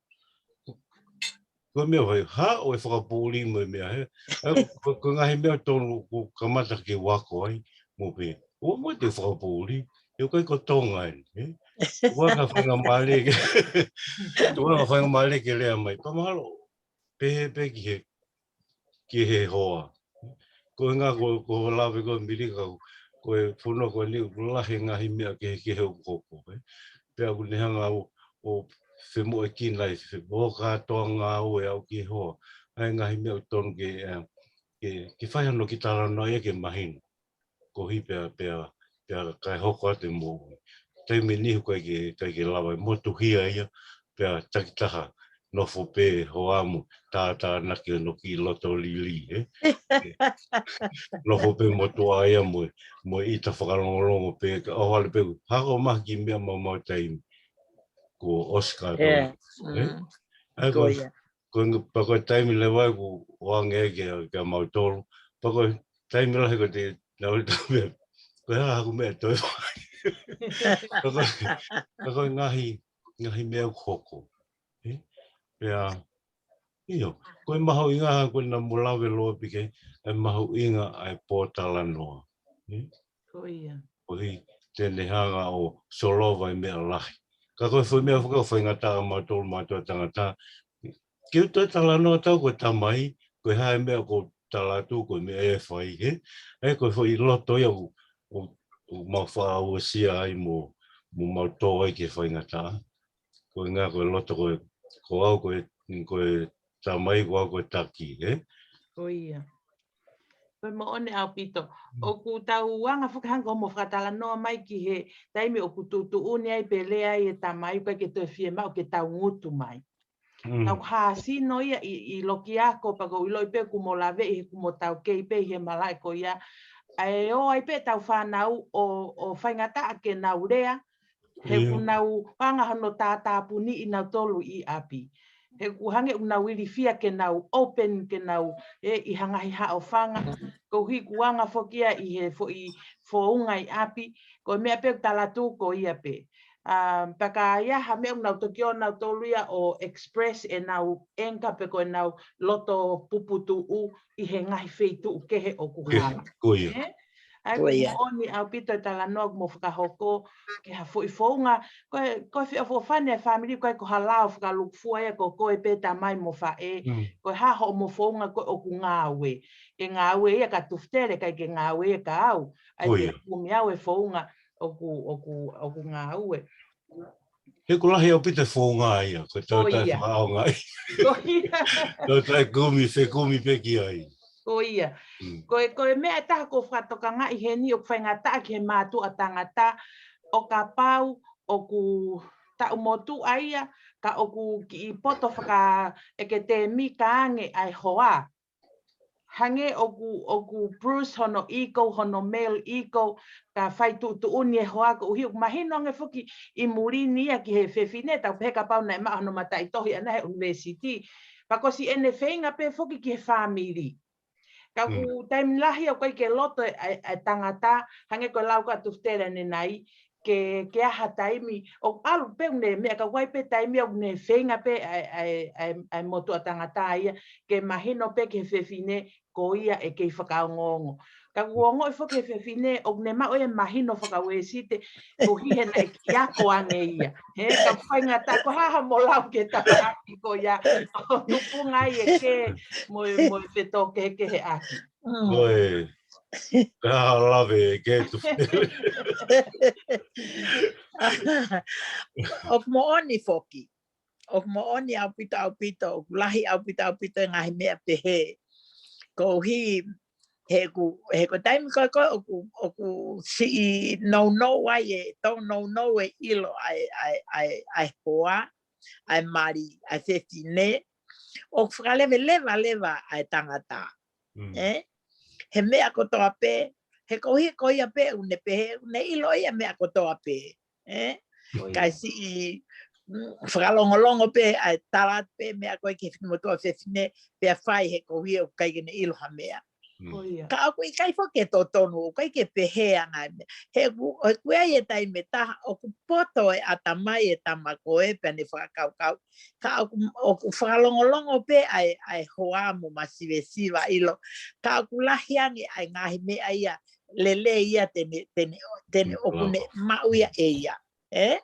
Ko e meʻa vai, haʻu e fakapoʻuli mo e meʻa, ē. Ē, ko, ko e ngaahi meʻa tonu ʻoku kamata ke u ako ai, mo pē. ʻOua muʻa te u fakapoʻuli, he ʻoku ʻikai ko Tonga eni, ē. Tukuange ha faingamālie ke, tukuange ha faingamālie ke lea mai. Pea mahalo, pehē pē ki he, ki he hoa. Ko e ʻuhinga ko, ko e lave ko ē Milika, ko, ko e fonua ko eni ʻoku lahi e ngaahi meʻa kehekehe ʻoku hoko, ē. Pea ʻoku ne hanga ʻo, ʻo femoʻuekina ai, ʻo kātoanga ʻo e aʻu ki he hoa. ʻA e ngaahi meʻa ʻoku tonu ke, ē, ke, ke fai hano kiʻi talanoa ia ke mahino. Koeʻuhi pea, pea, pea kae hoko atu e moʻui. Taimi ʻe niʻihi ʻoku ʻikai ke, ʻikai ke lava e motuhia ia, pea takitaha, nofo pē hoa mo tātānaki hono kiʻi loto lili, ē? Nofo pē motuʻa ia mo, mo ʻita fakalongolongo pē, ka ʻohovale pē, hako mai ha kiʻi meʻa maumau taimi. Kuo ʻosi kātoa, ē? ʻA ia ko, ko e, pea ko e taimi leva ʻoku ʻoange ai kia, kia mautolu. Pea ko e taimi lahi ko ē te nau ʻita meʻa. Ko e hā haku meʻa toe fai. Pea ko e, pea ko e ngaahi, ngaahi meʻa ʻoku hoko. Ē? Pea, ʻio, ko e mahuʻinga ko ē naʻa mo lave loa pē ki ai, ʻa e mahuʻinga ʻa e pōtalanoa. Ē? Koeʻuhi te ne hanga ʻo solova e meʻa lahi. Ka ko e foʻi meʻa faka-, faingataʻa mautolu, mautolu tangata. Ke u toe talanoa atu ko e tamai, ko e hā e meʻa ʻoku ou tala atu, ko e meʻa ʻe fai, ē? ʻA ia ko e foʻi loto ia ʻoku, ʻoku, ʻoku mau faʻa uesia ai mo, mo mau tō ai ki he faingataʻa. Ko e ʻuhinga ko e loto ko e, ko au ko e, ko e tamai, ko au ko e taki, ē? Ko ia. Ko e moʻoni ʻaupito. ʻOku tau anga fakahanga ko hoʻomo fakatalanoa mai ki he taimi ʻoku tuʻutuʻuni ai pe lea ai e tamai ʻoku ʻikai ke toe fiemaʻu ke tau ngutu mai. Tau hāsino ia ʻi, ʻi loki ako pea ʻoku ou ʻiloʻi pē kuo mo laveʻi he kuo mo taukei pē ʻi he malaʻe ko ia. ʻA e ō ai pē tau fānau ʻo, ʻo faingataʻa ke nau lea, he ʻoku nau anga hono tātāpuniʻi nautolu ʻi ʻapi. He ʻoku hangē ʻoku nau ilifia ke nau open, ke nau, ē, ʻi ha ngaahi haʻofanga. Koeʻuhi ʻoku anga foki ia ʻi he foʻi founga ʻi ʻapi. Ko e meʻa pē ʻoku tala atu ko ia pē. ʻA, pea ka ʻi ai ha meʻa ʻoku nau toki ō nautolu ia ʻo express ʻenau anger pe ko ʻenau loto puputuʻu ʻi he ngaahi feituʻu kehe ʻoku hala. Ko ia. Ē? ʻA ia ko e moʻoni ʻaupito e talanoa ʻoku mo fakahoko ki ha foʻi founga. Ko e, ko e feʻofoʻofani e fāmili, ʻoku ʻikai ko ha lao fakalūkufua ia ko koe pē tamai mo faʻē. Ko e hā hoʻomo founga ko ē ʻoku ngāue. ʻE ngāue ia kia Tufitele, ʻikai ke ngāue ia kia au. ʻA ia ko e kumi au e founga ʻoku, ʻoku, ʻoku ngāue. He ʻoku lahi ʻaupito e founga ia, ko e tau taʻe fakaʻaongaʻi. Ko ia. Tau taʻe kumi, fekumi pē ki ai. Ko ia. Ko e, ko e meʻa ʻe taha ʻoku ou fakatokangaʻi heni ʻoku faingataʻa ki he mātuʻa tangata, ʻo kapau ʻoku taʻu motuʻa ia, ka ʻoku kiʻi poto fakaʻeketēmika ange ʻa e hoa. Hangē ʻoku, ʻoku bruise hono ego, hono male ego, ka fai tuʻutuʻuni e hoa koeʻuhi ʻoku mahino ange foki ʻi muli ni ia ki he fefine, tau pehē kapau naʻe maʻu hono mataʻitohi ʻana he university. Pea ko siʻene feinga pē foki ki he fāmili. Ka ʻoku taimi lahi ʻoku ʻikai ke loto e, e, e tangata, hangē ko e lau kia Tufitele ʻanenai, ke, ke ʻi ai ha taimi, ʻoku ʻalu pē ʻene meʻa ka ʻoku ʻi ai pē taimi ʻoku ne feinga pē ʻa e, ʻa e, ʻa e, ʻa e motuʻa tangata ia, ke mahino pē ki he fefine, ko ia ʻe kei fakaongoongo. Ka ʻoku ongoʻi foki he fefine, ʻoku ne maʻu e mahino faka-Uēsite, koeʻuhi he naʻe kiʻi ako ange ia. He ka faingataʻa, ko e hā haʻamo lau ki he tafaʻaki ko ia, ʻo tupunga ai e kē, mo e, mo e fetōkehekeheʻaki. Ko e, ka lave ke tu. ʻOku moʻoni foki. ʻOku moʻoni ʻaupito, ʻaupito, ʻoku lahi ʻaupito, ʻaupito e ngaahi meʻa pehē. Koeʻuhi, he ʻoku, he ko e taimi ko ē ko ē ʻoku, ʻoku siʻi nounou ai e, tau nounou e ʻilo ʻa e, ʻa e, ʻa e, ʻa e hoa, ʻa e mali, ʻa e fefine, ʻoku fakaleveleva leva ʻa e tangata. Ē? He meʻa kotoa pē, he koeʻuhi ko ia pē ʻoku ne pehē, ʻoku ne ʻilo ia meʻa kotoa pē. Ē? Ko ia. Kae siʻi, mm, fakalongolongo pē, ʻa e tala pē meʻa ko ē ki he finemotuʻa fefine, pea fai he koeʻuhi ʻoku ʻikai ke ne ʻilo ha meʻa. Ko ia. Ka ʻoku ʻikai foki ke totonu, ʻoku ʻikai ke pehē ange e meʻa. He ʻoku, ʻoku ʻi ai e taimi ʻe taha, ʻoku poto e ʻatamai e tama ko ē pea ne fakakaukau. Ka ʻoku, ʻoku fakalongolongo pē ʻa e, ʻa e hoa mo masivesiva ʻilo. Ka ʻoku lahi ange ʻa e ngaahi meʻa ia, lelei ia te ne, te ne, te ne ʻoku ne maʻu ia ʻe ia. Ē?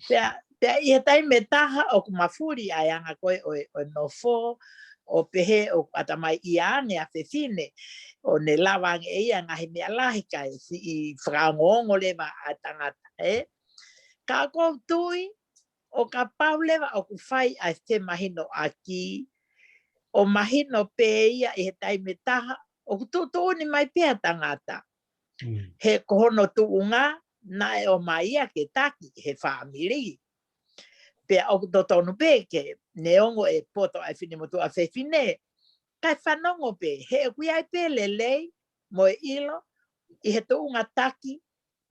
Pea, pea ʻi he taimi ʻe taha ʻoku mafuli ʻa e anga ko ē ʻo e, ʻo e nofo, ʻo pehē ʻoku ʻatamai ia ange ʻa fefine, ʻo ne lava ange ʻe ia ngaahi meʻa lahi kae siʻi fakaongoongo leva ʻa tangata, ē? Ka ʻoku ou tui, ʻo kapau leva ʻoku fai ʻa e femahinoʻaki, ʻo mahino pē ia ʻi he taimi ʻe taha, ʻoku tuʻutuʻuni mai pē ʻa tangata. Mm. He ko hono tuʻunga, naʻe ʻomai ia ke taki he fāmili. Pea ʻoku totonu pē ke neongo ʻe poto ʻa e finemotuʻa fefine, kae fanongo pē, he ʻoku ʻi ai pē lelei, mo e ʻilo, ʻi he tuʻunga taki,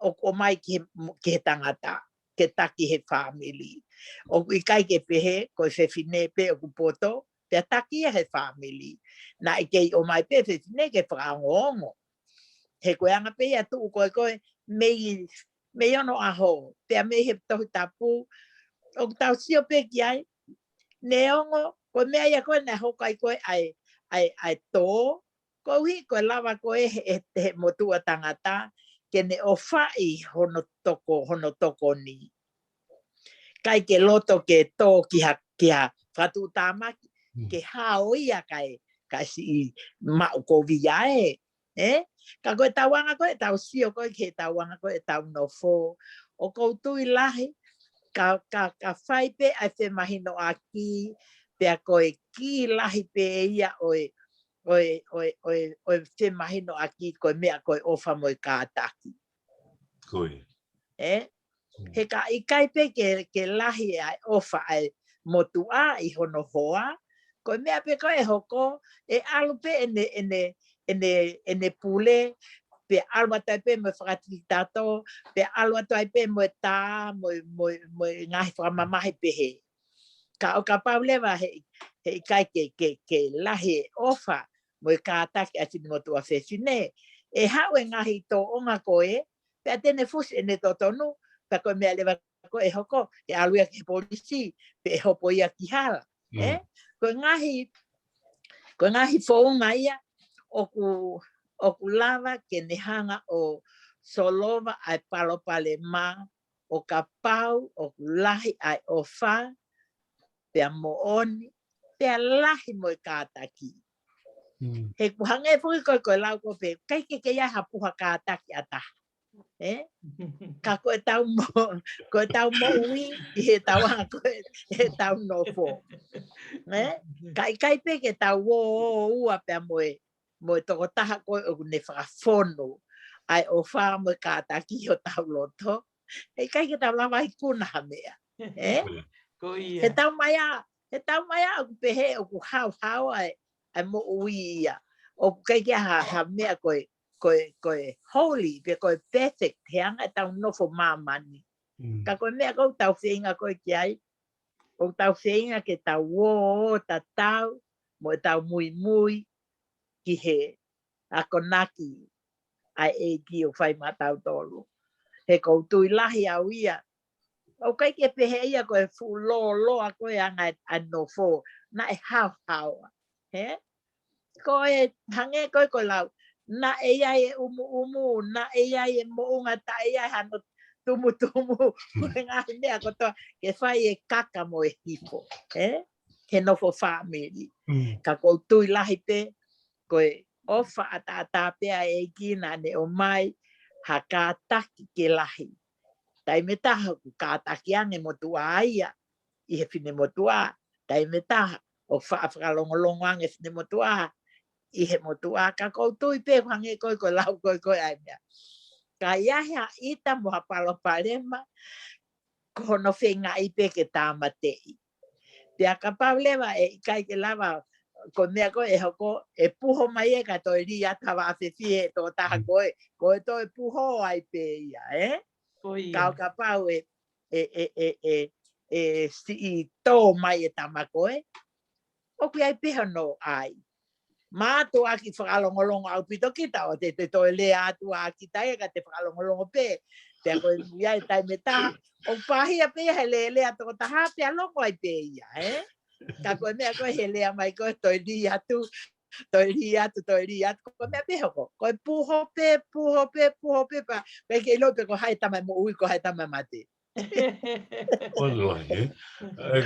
ʻoku ʻomai ki he, ki he tangata, ke taki he fāmili. ʻOku ʻikai ke pehē, ko e fefine pē ʻoku poto, pea taki ia he fāmili. Naʻe kei ʻomai pē fefine ke fakaongoongo. He ko e anga pē ia tuʻu ko ē ko ē, mei, mei onoʻaho, pea mei he Tohi Tapu, ʻoku tau sio pē ki ai, neongo, ko e meʻa ia ko ē naʻe hoko ai ko ē ʻa e, ʻa e, ʻa e tō, koeʻuhi ko e lava ko ē he, he, he motuʻa tangata, ke ne ʻofaʻi hono toko, hono tokoni. ʻIkai ke loto ke tō ki ha, ki ha fakatuʻutāmaki, Mm. ke hao ia kae, kae siʻi maʻukovia ē. Ē? Ka ko e tauanga ko ē, tau sio ko ē ki he tauanga ko ē, tau nofo. ʻOku ou tui lahi, ka, ka, ka fai pē ʻa e femahinoʻaki, pea ko e kī lahi pē ia ʻo e, ʻo e, ʻo e, ʻo e, ʻo e femahinoʻaki, ko e meʻa ko e ʻofa mo e kātaki. Ko ia. Ē? Mm. He ka ʻikai pē ke, ke lahi ʻa e ʻofa ʻa e motuʻa ʻi hono hoa, ko e meʻa pē ko ē ʻe hoko, ʻe ʻalu pē ʻene, ʻene, ʻene, ʻene pule, pea ʻalu atu ai pē mo e fakatikitato, pea ʻalu atu ai pē mo e tā, mo e, mo e, mo e ngaahi fakamamahi pehē. Ka ʻo kapau leva he, he ʻikai ke, ke, ke lahi e ʻofa mo e kātaki ʻa e finemotuʻa fefine, ʻe haʻu e ngaahi tōʻonga ko ē, pea te ne fusi ʻene totonu, pea ko e meʻa leva ko ē ʻe hoko, ʻe ʻalu ia ki he polisi, pe ʻe hopo ia ki hala. Mm. Ē? Ko e ngaahi, ko e ngaahi founga ia, ʻoku, ʻoku lava ke ne hanga ʻo solova ʻa e palopalema, ʻo kapau ʻoku lahi ʻa e ʻofa, pea moʻoni, pea lahi mo e kātaki. Mm. He ʻoku hangē foki ko e, ko e lau ko ē pē, ʻikai ke kei ʻi ai ha puha kātaki ʻa taha. Ē? Ka ko e tau mo-, ko e tau moʻui, ʻi he tauanga ko ē, he tau nofo. Ē? Ka ʻikai pē ke tau ō, ō ua pea mo e, mo e tokotaha ko ē ʻoku ne fakafonu ʻa e ʻofa mo e kātaki ʻi hotau loto. He ʻikai ke tau lava ikuna ha meʻa. Ē? Ko ia. He tau mai ā, he tau mai ā ʻoku pehē ʻoku haohaoa ʻa e, ʻa e moʻui ia. ʻOku ʻikai ke ha, ha meʻa ko e, ko e, ko e holy, pe ko e perfect, he anga ʻetau nofo māmani. Mm. Ka ko e meʻa ʻoku tau feinga ko ē ki ai, ʻoku tau feinga ke tau ō, ō tatau, mo ʻetau muimui, ki he akonaki ʻa e ʻEiki ʻoku fai maʻatautolu. He ʻoku ou tui lahi au ia. ʻOku ʻikai ke pehē ia ko e fuʻu lōloa ko ē anga ʻa e nofo. Naʻe haohaoa. Ē? Ko e hangē ko ē ko e lau. Naʻe ʻi ai e ʻumuʻumu, naʻe ʻi ai e moʻunga taʻe ʻi ai hano tumutumu. Ko e ngaahi meʻa kotoa, ke fai e kaka mo e hifo. Ē? He nofo fāmili. Mm. Ka ʻoku ou tui lahi pē, ko e ʻofa ʻataʻatā pē ʻa e ʻEiki naʻa ne ʻomai ha kātaki ke lahi. Taimi ʻe taha ʻoku kātaki ange motuʻa ia ʻi he finemotuʻa. Taimi ʻe taha ʻoku faʻa fakalongolongo ange finemotuʻa ʻi he motuʻa. Ka ʻoku ou tui pē ʻoku hangē ko ē ko e lau ko ē ko ē ʻa e meʻa. Ka ʻi ai ha ʻita mo ha palopalema, ko hono feingaʻi pē ke tāmateʻi. Pea kapau leva ʻe ʻikai ke lava, ko e meʻa ko ē ʻe hoko, ʻe puho mai ē ka toe lī atu ha vaʻa fefie ʻe tokotaha ko ē, ko e toe puho ai pē ia, ē? Ko ia. Ka ʻo kapau ʻe, ʻe, ʻe, ʻe, ʻe, ʻe siʻi tō mai e tama ko ē, ʻoku ʻi ai pē hono ʻai. Mātuʻaki fakalongolongo ʻaupito kita ʻo te, te toe lea atu ʻa kita ia ka te fakalongolongo pē. Pea ko e ui ai taimi ʻe taha, ʻoku pāhia pē ia he lēlea tokotaha pea longo ai pē ia, ē? Ka ko e meʻa ko ē he lea mai ko ē toe lī atu, toe lī atu, toe lī atu, ko e meʻa pē hoko. Ko e puho pē, puho pē, puho pē pea, pea ke ʻilo pē ko hai tama moʻui, ko hai tama mate. Wallahi, ē?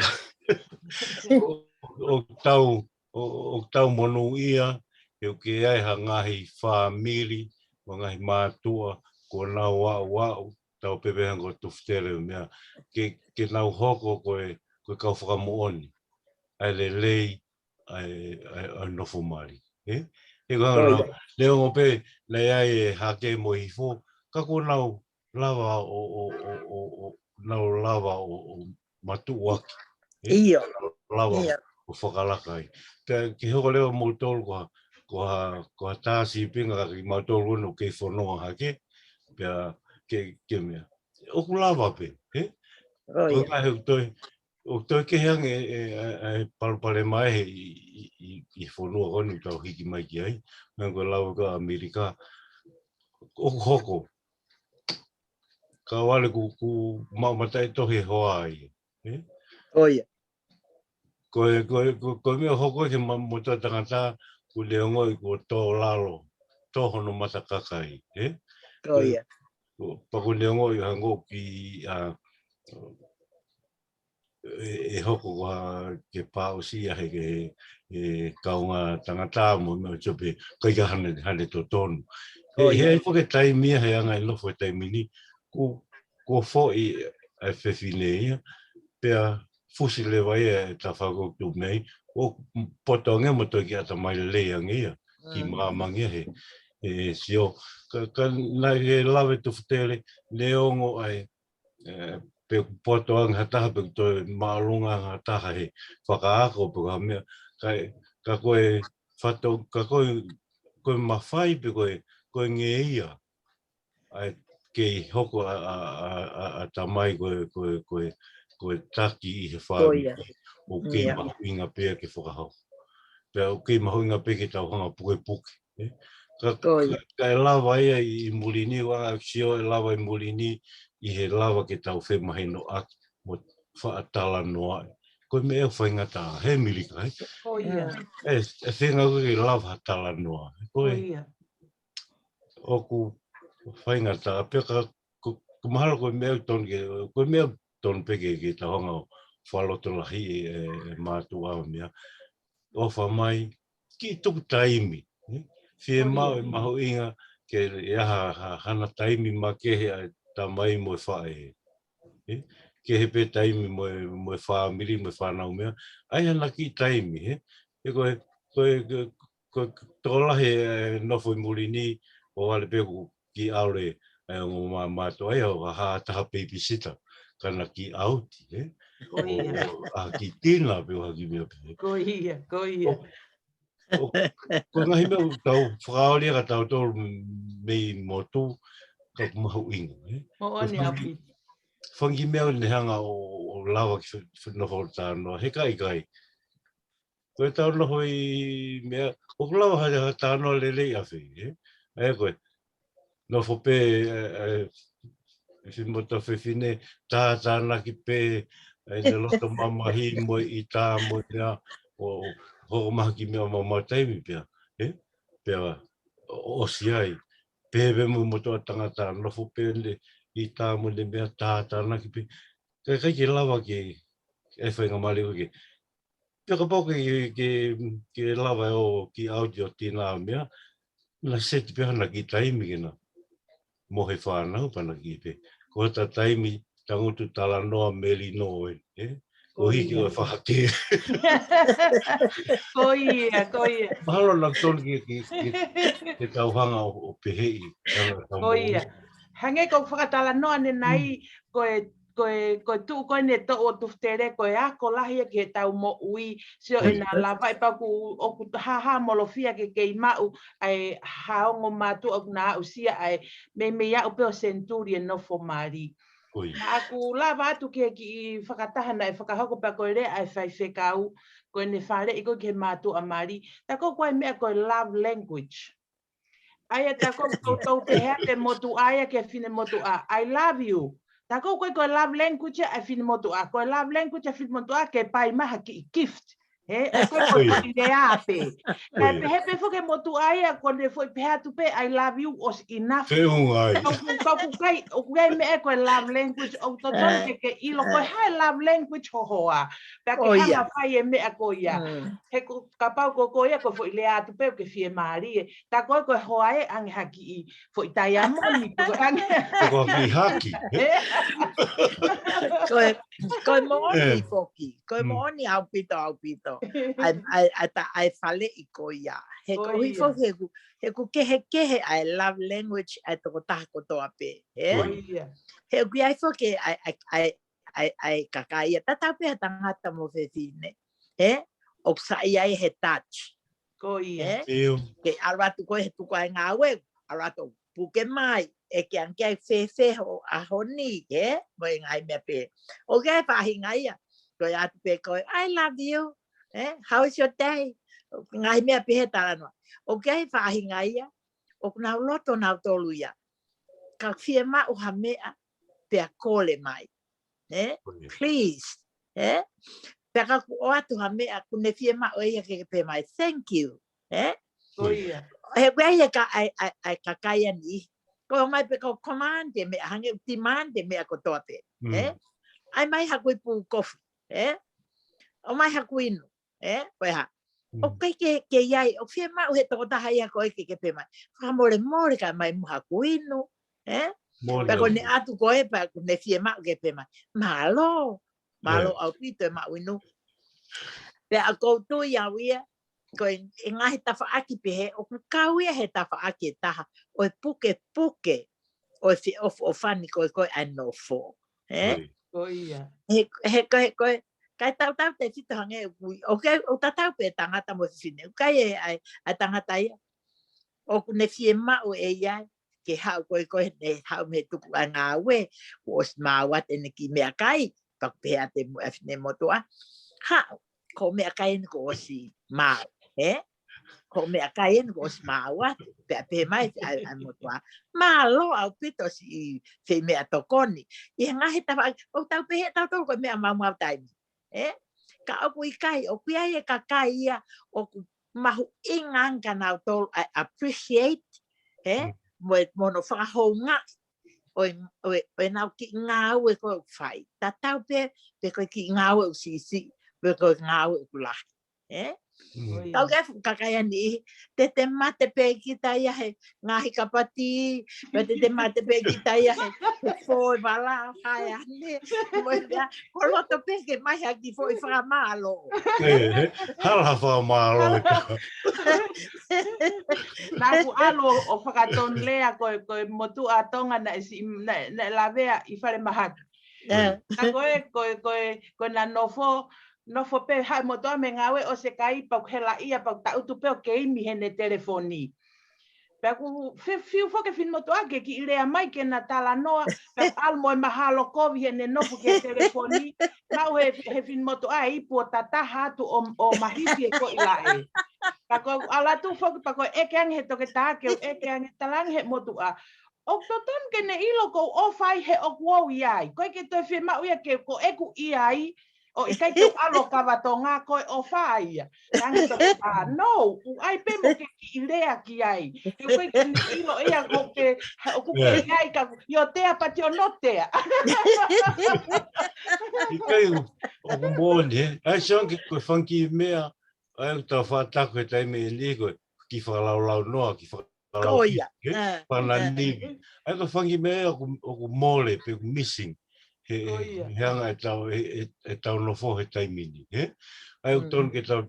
ʻO, ʻo tau ʻo, ʻoku tau monūʻia, he ʻoku ʻi ai ha ngaahi fāmili, mo e ngaahi mātuʻa, kuo nau aʻu, aʻu, tau pehē hangē ko Tufutele meʻa, ke, ke nau hoko ko e, ko e kau fakamoʻoni ʻa e lelei ʻa e, ʻa e, ʻa e nofo mali. Ē? He ko e hanga neongo pē naʻe ʻi ai e hake mo Hihifo, ka kuo nau lava ʻo, ʻo, ʻo, ʻo, ʻo, nau lava ʻo, ʻo matuʻuaki. Ē? ʻIo. Nau lava ʻIo. ʻo fakalaka ai. Pea ke hoko leva moutolu ko ha, ko ha, ko ha tā sīpinga ka kimautolu ʻoku kei fononga hake, pea ke, ke meʻa. ʻOku lava pē, ē? ʻIo. Ko e ngaahi ʻoku toe, ʻoku toe kehe ange e, e, e, e palopalema ʻi, ʻi, ʻi, ʻi fonua ko eni ʻoku tau hiki mai ki ai, meʻa ko e lau ko ʻAmelika, ʻoku hoko. Ka ʻoku ʻalu ʻoku, ʻoku maʻu mataʻitohi e hoa ia. Ē? ʻIo. Ko e, ko e, ko e, ko e meʻa ʻoku hoko ki he ma-, motuʻa tangata, ʻoku ne ongoʻi kuo tō lalo, tō hono mata kakai, ē? ʻIo. Ko e, ko, pea ʻoku ne ongoʻi hangē ʻoku, ʻa, ʻe, ʻe hoko ko ha ke pāʻusia he, he, he kaungā tangata mo, mo e tope, ʻikai ke ʻi ai hano, hano totonu. He, ʻIo. he ʻi ai foki e taimi ia he anga e nofo he taimi ni, kuo, kuo foʻi e fefine ia, pea fusi leva ia e tafaʻaki ʻoku tuʻu mei ai, ʻo poto ange mo toe kiʻi ʻatamai lelei ange ia, kiʻi Mm. māmani ia he, he sio. Ka, ka naʻe lave Tufutele, neongo ʻa e, ē, pe ʻoku poto ange ha taha, pe ʻoku toe māʻolunga ange ha taha he fakaako, pe ko ha meʻa, ka, ka ko e fato-, ka ko e, ko e mafai, pe ko e, ko e ngeia, ʻa e kei hoko ʻa, ʻa, ʻa, ʻa, ʻatamai ko e, ko e, ko e, ko e taki ʻi he fāmili, ʻIo. ʻoku kei ʻIo. mahuʻinga pē ia ke fakahoko. Pea ʻoku kei mahuʻinga pē ke tau hanga pukepuke, ē? Ka, ʻIo. ka, ka ʻe lava ia ʻi, ʻi muli ni, ʻoku ʻaʻaku sio ʻe lava ʻi muli ni, ʻi he lava ke tau femahinoʻaki, mo faʻa talanoa. Ko e meʻa ʻoku faingataʻa, he ʻAmelika, ē? ʻIo. ʻE, ʻe feinga ke lava ha talanoa. Ko e, ʻIo. ʻoku faingataʻa, pea ka, ko, ko mahalo ko e meʻa ʻoku tonu ke, ko e meʻa ʻoku tonu pē ke, ke tau hanga ʻo fakalotolahi e, e, e mātuʻa ʻo meʻa. ʻOfa mai, kiʻi tuku taimi, ē? Fiemaʻu e mahuʻinga ke ʻi ai ha, ha, hano taimi makehe ʻa e tamai mo e faʻē. Ē? Kehe pē taimi mo e, mo e fāmili, mo e fānau meʻa. ʻAi hano kiʻi taimi, ē? Ē ko e, ko e, ko e, ko e tokolahi e nofo ʻi muli ni, ʻoku ʻalu pē ʻoku kiʻi ʻalu e, e ongo mā-, mātuʻa ia ʻo ha, ha taha babysitter, ka na kiʻi ʻauti, ē? Ko ia. ʻO, ʻo ha kiʻi tina pe ʻo ha kiʻi meʻa pehē. Ko ia, ko ia. ʻO, ʻo, ko e ngaahi meʻa ʻoku tau fakaoli ʻa kitautolu mei motu, ka ʻoku mahuʻinga, ē? Moʻoni ʻaupito. Fanga kiʻi meʻa ʻoku ne hanga ʻo, ʻo lava ke fe-, fe-, nofo talanoa, he ʻikai, ʻikai. Ko e tau nofo ʻi meʻa, ʻoku lava ha, ha talanoa lelei ʻa fē, ē? ʻA ia ko e, nofo pē, ē, ē, e fefine mo e fefine, tātānaki pē, ē, ʻene loto mamahi mo e ʻita mo e meʻa, ʻo, ʻo hoko mai ha kiʻi meʻa maumau taimi pea, ē? Pea, ʻo, ʻosi ai, pehē pē mo e motuʻa tangata, nofo pē ʻene ʻita mo ʻene meʻa tātānaki pē. Ka ʻikai ke lava ke, ʻe faingamālie ke, pea kapau ke, ke, ke, ke lava ʻo kiʻi ʻauti ʻo tina meʻa, na seti pē hano kiʻi taimi ke na mohe fānau pea na kiʻi pē. Ko hota taimi tangutu talanoa melino ē, ē? Ko e hiki ia. ʻO e fahake. Ko ia, ko ia. Mahalo naʻa tonu ke, ke, ke, ke tau hanga ʻo, ʻo peheʻi, hanga ʻo tau Ko ia. moʻui. Hangē ko e fakatalanoa ʻanenai, Mm. ko e ko e, ko e tuʻu ko eni ʻe toʻo ʻo Tufutele, ko e ako lahi ia ki heʻetau moʻui, sio ʻOi. ʻena lava ʻe pau ʻoku, ʻoku hāhāmolofia ke kei maʻu, ʻa e ha ongo mātuʻa ʻoku na aʻusia ʻa e, meimei aʻu pē ʻo senituli e nofo mali. ʻOi. Naʻa ku lava atu ki he kiʻi fakataha naʻe fakahoko pea ko e lea ʻa e faifekau, ko ʻene faleʻi ko ē ki he mātuʻa mali. Tā ko ē ko e meʻa ko e love language. ʻA ia tā ko ē ʻoku toutou pehē pē motuʻa ia ki he finemotuʻa, "I love you." Tā ko ē ko e love language ʻa e finemotuʻa, ko e love language ʻa e finemotuʻa ke pai mai ha kiʻi gift, He, ʻa ko e foʻi lea pē. Kae pehē pē foki e motuʻa ia, ko ʻene foʻi pehē atu pē, "I love you," ʻosi enough. Feʻunga ai. Ka ʻoku, ka ʻoku ʻikai, ʻoku ʻikai meʻa ko e love language, ʻoku totonu ke ke ʻilo ko e hā e love language ho hoa. Pea ke hanga fai e meʻa ko ia. He ko, kapau ko, ko ia ko e foʻi lea atu pē, ʻoku ke fiemālie. Ka ko e, ko e hoa ē ʻange ha kiʻi foʻi taiamoni, ko e ʻange. Ko e kiʻi haki. Ko e, ko e moʻoni foki. Ko e moʻoni ʻaupito, ʻaupito. ʻAi, ʻai, ʻai, ta, ʻai faleʻi ko ia. He ko ʻuhi foki he ʻoku, he ʻoku kehekehe ʻa e love language ʻa e tokotaha kotoa pē. He? He ʻoku ʻi ai foki ʻa e, ʻa e, ʻa e, ʻa e, ʻa e kakai ia. Tatau pē ha tangata mo fefine. He? ʻOku saiʻia ai he touch. Ko ia. He? Ke ʻalu atu ko ē he tuku ʻa e ngāue. ʻAlu atu puke mai. ʻEke ange ki ai fēfē hoʻo ʻaho ni, he? Mo e ngaahi meʻa pē. ʻOku ʻi ai e faʻahinga ia. Ko e atu pē ko e, "I love you." He? "How is your day?" Ngaahi meʻa pē he talanoa. ʻOku ʻi ai e faʻahinga ia. ʻOku nau loto nautolu ia. Ka fiemaʻu ha meʻa, pea kole mai. He? Please. He? Pea ka ʻoku ʻoatu ha meʻa ʻoku ne fiemaʻu ia ke ke pehē mai, "Thank you." He? He ʻoku ʻi ai e ka, ʻai, ʻai, ʻai kakai ʻa e niʻihi. Ko e ʻomai pē ko e command e meʻa, hangē ʻoku demand e meʻa kotoa pē. He? ʻAi mai haku ipu kofi. He? ʻOmai haku inu. He? Ko e hā. ʻOku ʻikai ke, ke ʻi ai, ʻoku fiemaʻu he tokotaha ia ko ē ke ke pehē mai, "Fakamolemole kae ʻomai mo haku inu." He? Pea ko ʻene atu ko ē, pea ʻoku ne fiemaʻu ke pehē mai, "Mālō, mālō ʻaupito e maʻu inu." Pea ʻoku ou tui au ia, ko e, e ngaahi tafaʻaki pehē, ʻoku kau ia he tafaʻaki ʻe taha, ʻo e pukepuke, ʻo e feʻofoʻofani ko ē ko ē ʻa e nofo. He? Ko ia. He, he ko e, ko e, kae tautautefito hangē ʻoku, ʻoku, ʻoku tatau pē tangata mo fefine. ʻOku ʻi ai e, ʻa e, ʻa e tangata ia. ʻOku ne fiemaʻu ʻe ia ke haʻu ko ē ko ē ne haʻu mei he tuku ʻa e ngāue, kuo ʻosi maau atu ʻene kiʻi meʻakai, pea ʻoku pehē atu e mo-, ʻa e finemotuʻa. Haʻu, ko e meʻakai eni kuo ʻosi maau, he? Ko e meʻakai eni kuo ʻosi maau atu, pea pehē mai ʻa e, ʻa e motuʻa, "Mālō ʻaupito siʻi feimeʻatokoni." ʻI he ngaahi tafaʻaki, ʻoku tau pehē tautolu ko e meʻa maumau taimi. He? Ka ʻoku ʻikai, ʻoku ʻi ai e kakai ia, ʻoku mahuʻinga ange kia nautolu ʻa e appreciate, he? Mo e, mo hono fakahoungaʻi ʻo e, ʻo e, ʻo ʻenau kiʻi ngāue ko ē ʻoku fai. Tatau pē, pe ko e kiʻi ngāue ʻoku siʻisiʻi, pe ko e ngāue ʻoku lahi. He? Kau ke fuʻu kakai ʻa e niʻihi, te te mate pē kita ia he ngaahi kapati, pe te te mate pē kita ia he, he fō e vala, hae ane, mo e meʻa, ko loto pē ke mai ha kiʻi foʻi fakamālō. Ē, he, hala ha fakamālō ē ka. Naʻa ku ʻalu ʻo, ʻo fakatonulea ko e, ko e motuʻa Tonga naʻe si-, naʻe, naʻe lavea ʻi Fale Mahaki. Ka ko e, ko e, ko e, ko e na nofo, nofo pē haʻu e motuʻa mei he ngāue ʻosi e kai pea ʻoku helaʻia pea ʻoku taʻutu pē ʻo keimi heʻene telefoni. Pea ʻoku fe-, fiu foki e finemotuʻa ke kiʻi lea mai ke na talanoa, pea ʻalu mo e mahalo kovi heʻene nofo ki he telefoni, maʻu he, he finemotuʻa e ipu ʻo tataha atu ʻo, ʻo mahisi e koʻi laʻe. Pea ko e ʻalu atu foki pea ko e ʻeke ange he toketā ke u ʻeke ange talaange he motuʻa. ʻOku totonu ke ne ʻilo ʻoku ou ʻofa ai he ʻoku ou ʻi ai. ʻOku ʻikai ke toe fiemaʻu ia ke ko ʻeku ʻi ai, ʻo ʻikai ke u ʻalu ʻo kava Tonga ko e ʻofa ia. Talaange he toketā, no, ʻoku ʻai pē mo ke kiʻi lea ki ai. He ʻoku ʻikai ke ne ʻilo ia ʻoku ke, ʻoku ke ʻi ai ka, ʻio tea pati ʻo no tea. ʻIkai ʻoku, ʻoku moʻoni, he? ʻAi siʻi ange ko e fanga kiʻi meʻa, ʻa ia ʻoku tau faʻa taku he taimi ʻe niʻihi ko e kiʻi fakalaulaunoa, kiʻi fakalaukiki, he? Fakananini. ʻA ia ko e fanga kiʻi meʻa ʻoku, ʻoku mole, pe ʻoku missing. He, he anga ʻetau, he, he, ʻetau nofo he taimi ni, he? ʻA ia ʻoku tonu ke tau,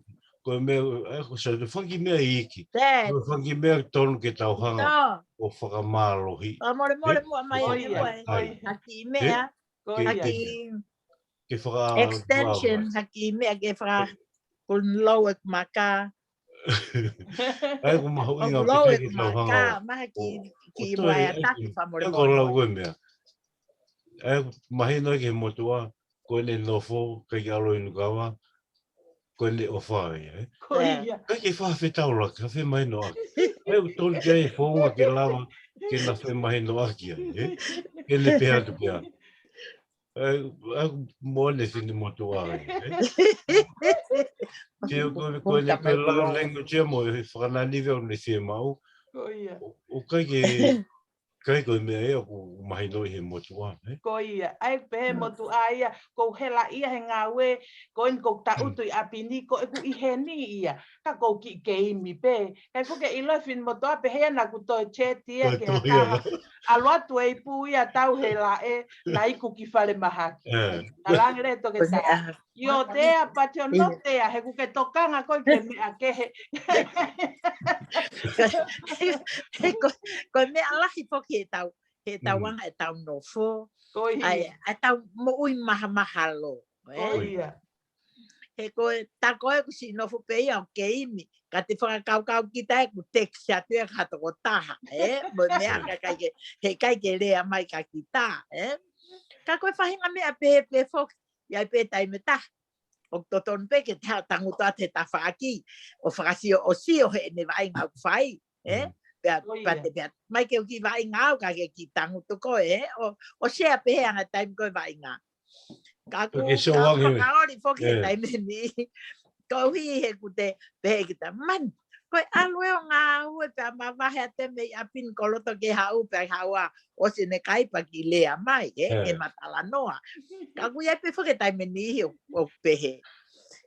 ko e meʻa, ʻa ia ko e fanga kiʻi meʻa iiki. Ko e fanga kiʻi meʻa ʻoku tonu ke tau hanga ʻo fakamālohi. Fakamolemole muʻa mai ʻe koe, ha kiʻi meʻa, ha kiʻi ke faka-, extension, ha kiʻi meʻa ke faka-, ko e lau e maka. ʻA ia ʻoku mahuʻinga ʻoku lau e maka, maha ki, ki ʻo toe ʻai, ʻai ko e lau e meʻa. ʻA ia ʻoku mahino ki he motuʻa, ko ʻene nofo, ʻikai ke ʻalu inu kava, ko ʻene ʻofa ia, ē? Ko ia. ʻIkai ke fakafetaulaki, ka femahinoʻaki. ʻA ia ʻoku tonu ke ʻai e founga ke lava, ke na femahinoʻaki ai, ē? Ke ne pehē atu pē. ʻA, ʻa, mo ne finemotuʻa ē. Ke ko, ko ne ko e love language ia mo e fakananivi ʻoku ne fiemaʻu. Ko ia. ʻO, ʻoku ʻikai ke, ʻikai ko e meʻa ia ʻoku mahino ʻi he motuʻa, ē? Ko ia. ʻAi pē he motuʻa ia, ʻoku ou hela ia he ngāue, ko eni ʻoku ou taʻutu ʻi ʻapi ni, ko ʻeku ʻi heni ia. Ka ʻoku ou kiʻi keimi pē. Kae ʻikai ke ʻilo e finemotuʻa pehē ia naʻa ku toe chat ia ke haka. ʻAlu atu e ipu ia tau hela ē, naʻe iku ki fale mahaki. Talange le toke tā. ʻIo, tea, but you're not there, he ʻoku ke tokanga koe ki he meʻa kehe. Ko, ko e meʻa lahi foki ʻetau, ʻetau anga ʻetau nofo. Ko ia. ʻAi, ʻetau moʻui mahamahalo. Ko ia. He ko e, tā ko ē ʻoku siʻi nofo pē ia ʻo keimi. Ka te fakakaukau kita ē ʻoku text atu ia ki ha tokotaha, ē? Mo e meʻa ka ʻikai ke, he ʻikai ke lea mai kia kita, ē? Ka ko e faʻahinga meʻa pehē pē foki, ʻi ai pē taimi ʻe taha ʻoku totonu pē ke te haʻu ʻo tangutu atu he tafaʻaki, ʻo fakasio, ʻo sio heʻene vaʻinga ʻoku fai, ē? Pea, pea te pea, mai ke u kiʻi vaʻinga au ka ke kiʻi tangutu koe, ē? ʻO, ʻo sea pehē ʻa e taimi ko e vaʻinga. Ka ʻoku ou fakaoli foki he taimi ni. Koeʻuhi he ʻoku te pehē kita man. Ko e ʻalu ē ʻo ngāue pea mavahe atu mei ʻapi ni ko loto ke haʻu pea haʻu ʻa ʻosi ʻene kai pea kiʻi lea mai, ē, ʻe matalanoa. Ka ʻoku ʻi ai pē foki he taimi ni ʻoku, ʻoku pehē.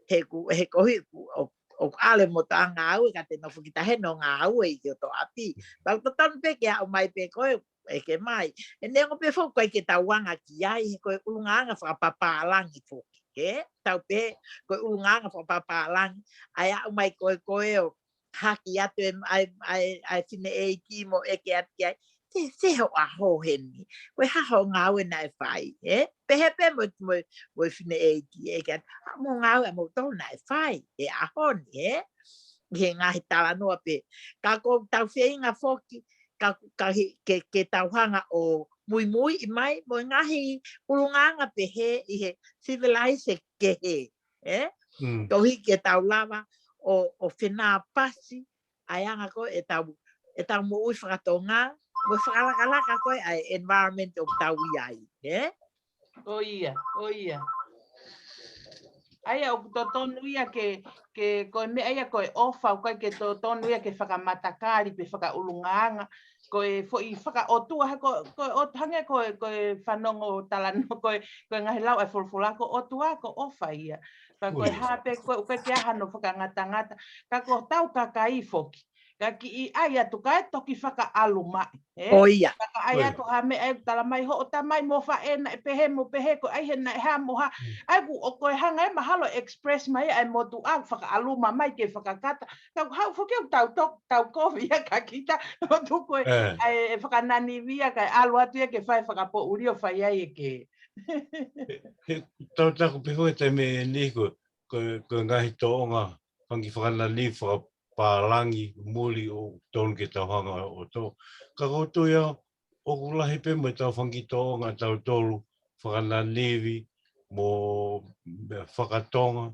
He ʻoku, he koeʻuhi ʻoku, ʻoku, ʻoku ʻalu e motuʻa ngāue ka te nofo kita heni ʻo ngāue ʻi hoto ʻapi. Pea ʻoku totonu pē ke haʻu mai pē koe ʻeke mai. He neongo pē foki ʻoku ʻikai ke tau anga ki ai, he ko e ʻulungaanga fakapapālangi foki. Ē? Tau pehē, ko e ʻulungaanga fakapapālangi, ʻa e aʻu mai ko ē ko ē ʻo haki atu e, ʻa e, ʻa e, ʻa e fineʻeiki mo ʻeke atu ki ai. Te, te ho ʻaho heni. Ko e hā hoʻo ngāue naʻe fai, ē? Pehē pē mo, mo, mo e fineʻeiki, ʻeke atu, ʻa mo ngāue ʻa moutolu naʻe fai, he ʻaho ni, ē? ʻI he ngaahi talanoa pē. Ka ʻoku tau feinga foki, ka, ka he, ke, ke tau hanga ʻo muimuiʻi mai, mo e ngaahi ʻulungaanga pehē ʻi he civilized kehe, ē? Koeʻuhi ke tau lava ʻo, ʻo fenāpasi, ʻa e anga ko ē ʻetau, ʻetau moʻui fakatonga, mo e fakalakalaka ko ē ʻa e environment ʻoku tau ʻi ai, ē? Ko ia, ko ia. ʻA ia ʻoku totonu ia ke, ke, ko e meʻa ia ko e ʻofa, ʻoku ʻikai ke totonu ia ke fakamatakali pe fakaʻulungaanga. Ko e foʻi fakaʻotua, he ko, ko e ʻot-, hangē ko e, ko e fanongo talanoa, ko e, ko e ngaahi lau ʻa e folofola, ko e ʻOtua, ko e ʻofa ia. Ka ko e hā pē, ko e ʻikai ke ʻi ai hano fakangatangata. Ka ko hotau kakai foki. Ka kiʻi ʻai atu kae toki fakaʻalu mai, ē? Ko ia. Ka ʻai atu ha meʻa ʻe tala mai hoʻo tamai mo faʻē naʻe pehē mo pehē ko ʻai he naʻe hā mo hā. ʻAi ʻoku ʻo ko e hanga ē mahalo express mai ʻa e motuʻa fakaʻalu mai ke fakakata. Ka ʻoku haʻu foki ʻoku tau tok-, tau kovi ia kia kita. ʻO tuku ē, ʻai e fakananivi ia kae ʻalu atu ia ke fai fakapoʻuli ʻo fai ai e kē. He, he, tau taku pē foki taimi ni ko, ko, ko e ngaahi tōʻonga fanga kiʻi fakananivi fakapālangi muli ʻoku totonu ke tau hanga ʻo tō. Ka ʻoku ou tui au, ʻoku lahi pē mo ʻetau fanga kiʻi tōʻonga ʻatautolu fakananivi mo meʻa fakatonga.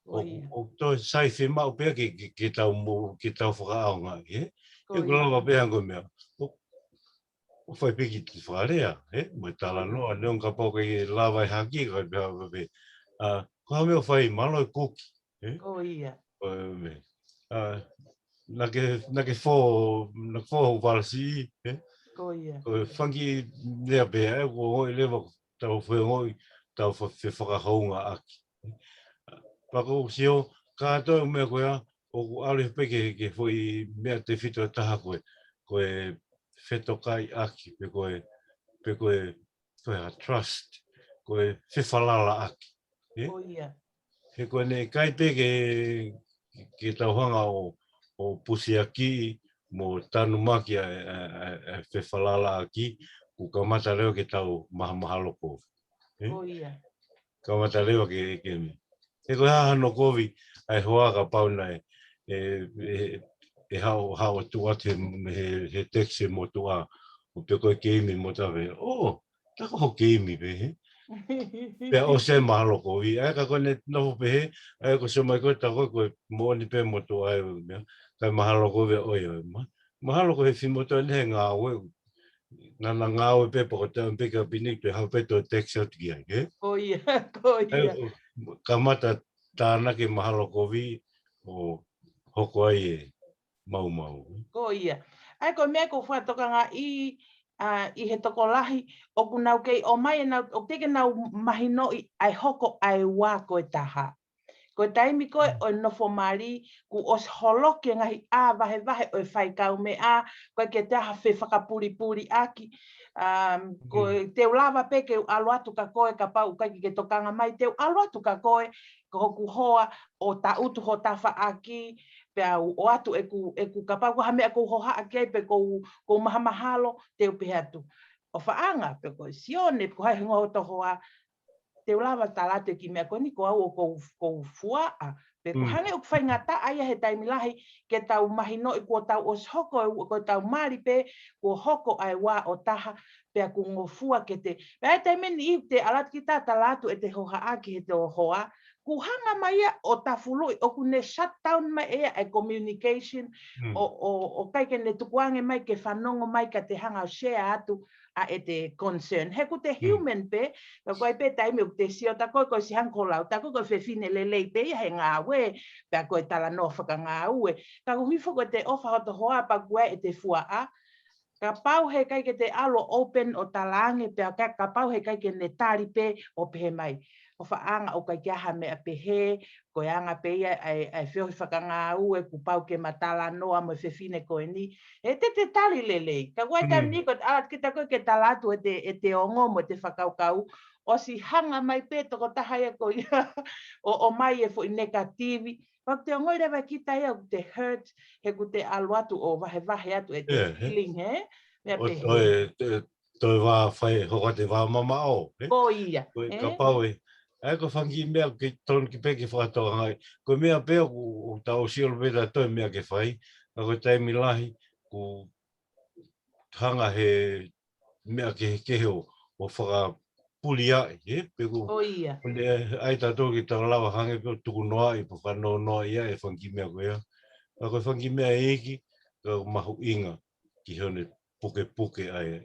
ʻOku, ʻoku toe sai fiemaʻu pē ke, ke, ke tau mo, ke tau fakaʻaongaʻi, ē? ʻOku lava pē hangē ko e meʻa. ʻO, ʻo fai pē kiʻi fakalea, ē? Mo e talanoa, neongo kapau ʻoku ʻikai lava e haki, ka pehē pē. ʻA, ko ha meʻa ʻoku fai mālō e kuki, ē? Ko ia. ʻA, naʻa ke, naʻa ke fō, naʻa ke fō hoʻo valesi, ē? Ko ia. Ko e fanga kiʻi lea pē, ē? Ko e leva tau fengoi, tau fa-, fefakahoungaʻaki. Pea ʻoku ou sio, kātoa e meʻa ko ia, ʻoku ʻalu pē ke, ke foʻi meʻa tefito ʻe taha ko e, ko e fetokaiʻaki, pe ko e, pe ko e, ko e hā, trust, ko e fefalalaʻaki. Ē? Ko ia. He ko ʻene ʻikai pē ke, ke tau hanga ʻo, ʻo pusiaki mo tanumaki ʻa e, ʻa e, ʻa e, ʻa e fefalalaʻaki, ʻoku kamata leva ke tau mahamahalo kovi. Ē? Ko ia. Kamata leva ke, ke meʻa. He ko e hā hano kovi, ʻa e hoa kapau naʻe, ē, ē, ʻe haʻu, haʻu atu atu he, he, he text e motuʻa, ʻo pehē ko e keimi motuʻa pē. ʻŌ, tā ko hoʻo keimi pē, hē? Pea ʻosi e mahalo kovi, ʻa e ka ko ʻene nofo pē, hē? ʻA e ko e sio mai ko e tā ko e, ko e moʻoni pē motuʻa ʻa e meʻa, kae mahalo kovi ʻa e ʻoiauē. Ma-, mahalo ko e he finemotuʻa ʻeni he ngāue, Naʻa na ngāue pē pea ko e taimi pē kapiniki te hau pē to text out ki ai, ē? Ko ia, ko ia. Kamata tānaki mahalo kovi ʻo hoko ai e maumau. Ko ia. ʻA ia ko e meʻa ko e fakatokangaʻi ʻa ʻi he tokolahi, ʻoku nau kei ʻomai ʻenau, ʻoku teʻeki ke nau mahinoʻi ʻa e hoko ʻa e ua ko e taha. Ko e taimi ko ē ʻo e nofo mali, kuo ʻosi holoki e ngaahi ʻā vahevahe ʻo e faikaumeʻa, ko e ke te aha fefakapulipuliʻaki. Um, ko e te u lava pē ke u ʻalu atu ka ko e kapau ʻoku ʻikai ke ke tokanga mai, te u ʻalu atu ka ko e, ko hoku hoa ʻo taʻutu ho tafaʻaki, pea u ʻoatu ʻeku, ʻeku kapau ko ha meʻa ʻoku ou hohaʻa ki ai pe ʻoku ou, ʻoku ou mahamahalo, te u pehē atu. ʻOfaʻanga, pe ko Sione, pe ko hai hingoa ho hoa, te u lava tala atu e kiʻi meʻa ko eni ko au ʻoku ou, ʻoku ou fuaʻa. Pe ko hangē ʻoku faingataʻa ia he taimi lahi ke tau mahinoʻi kuo tau ʻosi hoko e ua, ko e tau mali pē kuo hoko ʻa e ua ʻo taha, pea ʻoku ngofua ke te. Pea ʻi he taimi ni ʻi te ʻalu atu ki ta tala atu ʻete hohaʻa ki heʻete hoa, ʻoku hanga mai ia ʻo tafuluʻi, ʻoku ne shut down mai ia e communication, ʻo, ʻo, ʻo ʻikai ke ne tukuange mai ke fanongo mai ka te hanga ʻo share atu ʻa ʻete concern. He ʻoku te human pē, ka ko e pē taimi ʻoku te sio ta ko e ko e siʻi hanga ko lau, ta ko e ko e fefine lelei pē ia he ngāue, pea ko e talanoa fakangāue. Ka ʻoku hifo ko ʻete ʻofa hoto hoa pea ko e ʻete fuaʻa, kapau he ʻikai ke te ʻalu ʻo open ʻo talaange pea ka, kapau he ʻikai ke ne tali pē ʻo pehē mai. ʻOfaʻanga ʻoku ʻikai ke ʻi ai ha meʻa pehē, ko e anga pē ia ʻa e, ʻa e feohi fakangāue kuo pau ke ma talanoa mo e fefine ko eni. He te te tali lelei. Ka ko e taimi ni ko e ʻalu atu ki ta ko e ke tala atu ʻete, ʻete ongo mo ʻete fakakaukau. ʻOsi hanga mai pē tokotaha ia ko ia ʻo, ʻomai e foʻi negative. Pea ʻoku te ongoʻi leva ki ta ia ʻoku te hurt, he ʻoku te ʻalu atu ʻo vahevahe atu ʻete feeling, he? Meʻa pehē. Toe, toe, toe vā fai, hoko atu e vā mamaʻo, ē? Ko ia, ko e ē? Kapau ē. ʻA ia ko e fanga kiʻi meʻa ke tonu ki pē ke fakatokangaʻi. Ko e meʻa pē ʻoku, ʻoku tau sio pē ta toe meʻa ke fai. Ka ko e taimi lahi, ʻoku hanga he meʻa kehekehe ʻo, ʻo fakapuliaʻi, ē? Pe ʻoku, ko ia. ʻOku ne ʻai ta toe ke tau lava hangē pē ʻo tukunoaʻi, pe fanongoaʻi ʻa e fanga kiʻi meʻa ko ia. Ka ko e fanga kiʻi meʻa iiki, ka ʻoku mahuʻinga ki hone pukepuke ʻa e,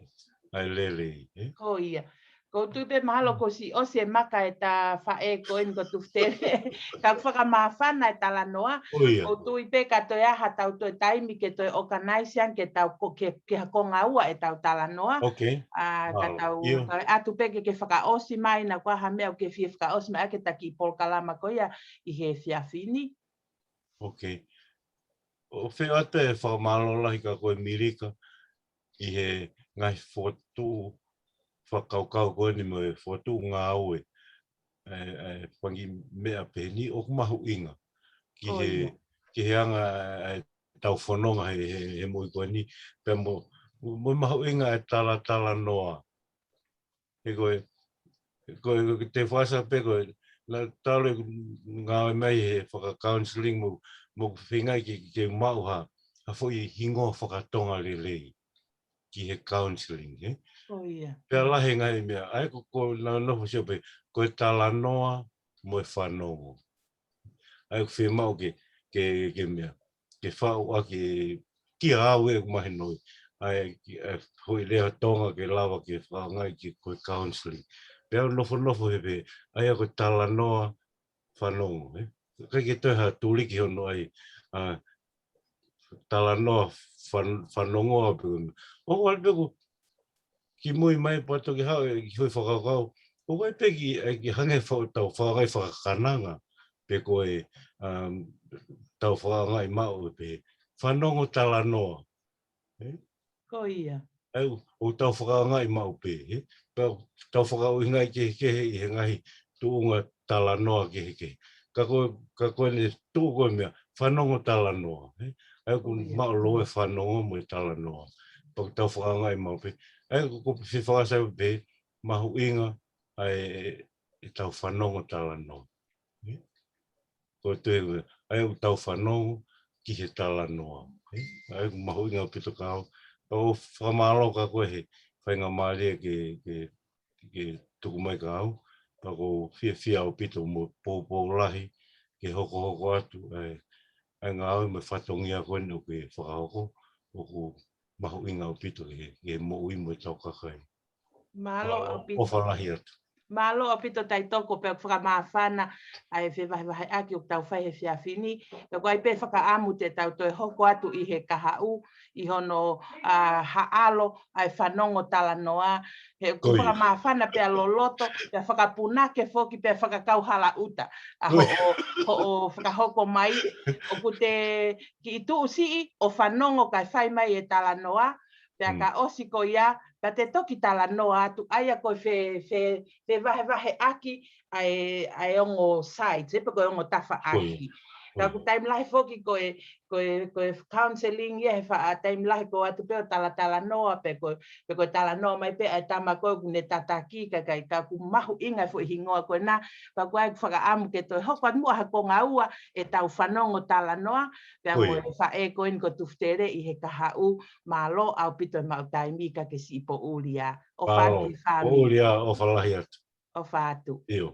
ʻa e lelei, ē? Ko ia. ʻOku ou tui pē mahalo kuo ʻosi ʻosi e maka ʻeta faʻē ko eni ko Tufutele. Ka ʻoku fakamāfana e talanoa. Ko ia. ʻOku ou tui pē ka toe ʻi ai ha tau toe taimi ke toe organize ange ke tau ko, ke, ke ha konga ua ʻetau talanoa. Ok. ʻA, ka tau, ʻio. Ka ʻoatu pē ke, ke fakaʻosi mai na ko ha meʻa ʻoku ke fie fakaʻosi mai ʻaki ʻeta kiʻi polokalama ko ia ʻi he efiafi ni. Ok. ʻOku ou fie ʻoatu e fakamālō lahi kia koe Milika ʻi he ngaahi fokotuʻu fakakaukau ko eni mo e fokotuʻu ngāue. ʻA e, ʻa e fanga kiʻi meʻa pehē ni ʻoku mahuʻinga. Ki he, ki he anga ʻa e tau fononga he, he, he moʻui ko eni. Pea mo, mo mahuʻinga e talatalanoa. He ko e, ko e, ko e te fasa pē ko e, na talo e ngāue mai he faka-counseling mo, mo feinga ke, ke maʻu ha, ha foʻi hingoa fakatonga lelei ki he counseling, he? Ko ia. Pea lahi e ngaahi meʻa, ʻa ia ko, ko na nofo sio pē, ko e talanoa mo e fanongo. ʻA ia ʻoku fiemaʻu ke, ke, ke meʻa, ke faʻu ʻaki kia au ʻeku mahinoʻi. ʻA ia, ki, ʻa e, foʻi lea Tonga ke lava ke fakaʻaongaʻi ke ko e counseling. Pea u nofonofo he pē, ʻa ia ko e talanoa fanongo, ē? ʻIkai ke toe ha tuli ki hono ʻai, ʻa, talanoa fan-, fanongoa pē. ʻO wale pē ko kimui mai pea toki haʻu e kiʻi foʻi fakakaukau. ʻOku ʻi ai pē kiʻi, ʻa e kiʻi hangē fa-, tau fakaʻaongaʻi fakakananga. Pe ko e, um, tau fakaʻaongaʻi maʻu pē. Fanongo talanoa. Ē? Ko ia. ʻA ia ʻoku tau fakaʻaongaʻi maʻu pē, ē? Pea tau fakaʻuhingaʻi kehekehe ʻi he ngaahi tuʻunga talanoa kehekehe. Ka ko, ka ko ʻene tuʻu ko e meʻa, fanongo talanoa, ē? ʻA ia ʻoku maʻu lōua e fanongo mo e talanoa. Pea ʻoku tau fakaʻaongaʻi maʻu pē. ʻA ia ʻoku, ʻoku fie fakasau pē, mahuʻinga, ʻa e, e, e tau fanongo talanoa. Ē? Ko e toe, ʻa ia ʻoku tau fanongo ki he talanoa. Ē? ʻA ia ʻoku mahuʻinga ʻaupito kia au. Pea ʻoku ou fakamālō kia koe he faingamālie ke, ke, ke tuku mai kia au. Pea ʻoku ou fiefia ʻaupito mo e poupou lahi ke hokohoko atu ʻa e, ʻa e ngāue mo e fatongia ko eni ʻoku ke fakahoko. ʻOku mahuʻinga ʻaupito ki he, ki he moʻui mo e tau kakai. Mālō ʻaupito. ʻOfa lahi atu. Mālō ʻaupito Taitoko pea ʻoku fakamāfana ʻa e fevahevaheʻaki ʻoku tau fai he efiafi ni. Pea ko ai pē fakaʻamu te tau toe hoko atu ʻi he kahaʻu ʻi hono ʻa, haʻalo ʻa e fanongo talanoa. He ʻoku fakamāfana pea loloto, pea fakapunake foki pea fakakauhala ʻuta. ʻA hoʻo, hoʻo fakahoko mai, ʻoku te kiʻi tuʻu siʻi ʻo fanongo kae fai mai e talanoa, pea ka ʻosi ko ia, pea te toki talanoa atu, ʻa ia ko e fe, fe, fevahevaheʻaki ʻa e, ʻa e ongo sides, ē, pe ko e ongo tafaʻaki. Ka ʻoku taimi lahi foki ko e, ko e, ko e counselling ia he faʻa taimi lahi ko atu pē ʻo talatalanoa, pe ko, pe ko e talanoa mai pē ʻa e tama ko ē ʻoku ne tataki, ka, ka, ka ʻoku mahuʻinga e foʻi hingoa ko ena, ka ʻoku ʻai ʻeku fakaʻamu ke toe hoko atu muʻa ha konga ua e tau fanongo talanoa, pea mo e faʻē ko eni ko Tufutele ʻi he kahaʻu, mālō ʻaupito e maʻu taimi ka ke siʻi poʻuli ā. ʻOfa atu ki he fāmili. Poʻuli ā, ʻofa lahi atu. ʻOfa atu. ʻIo.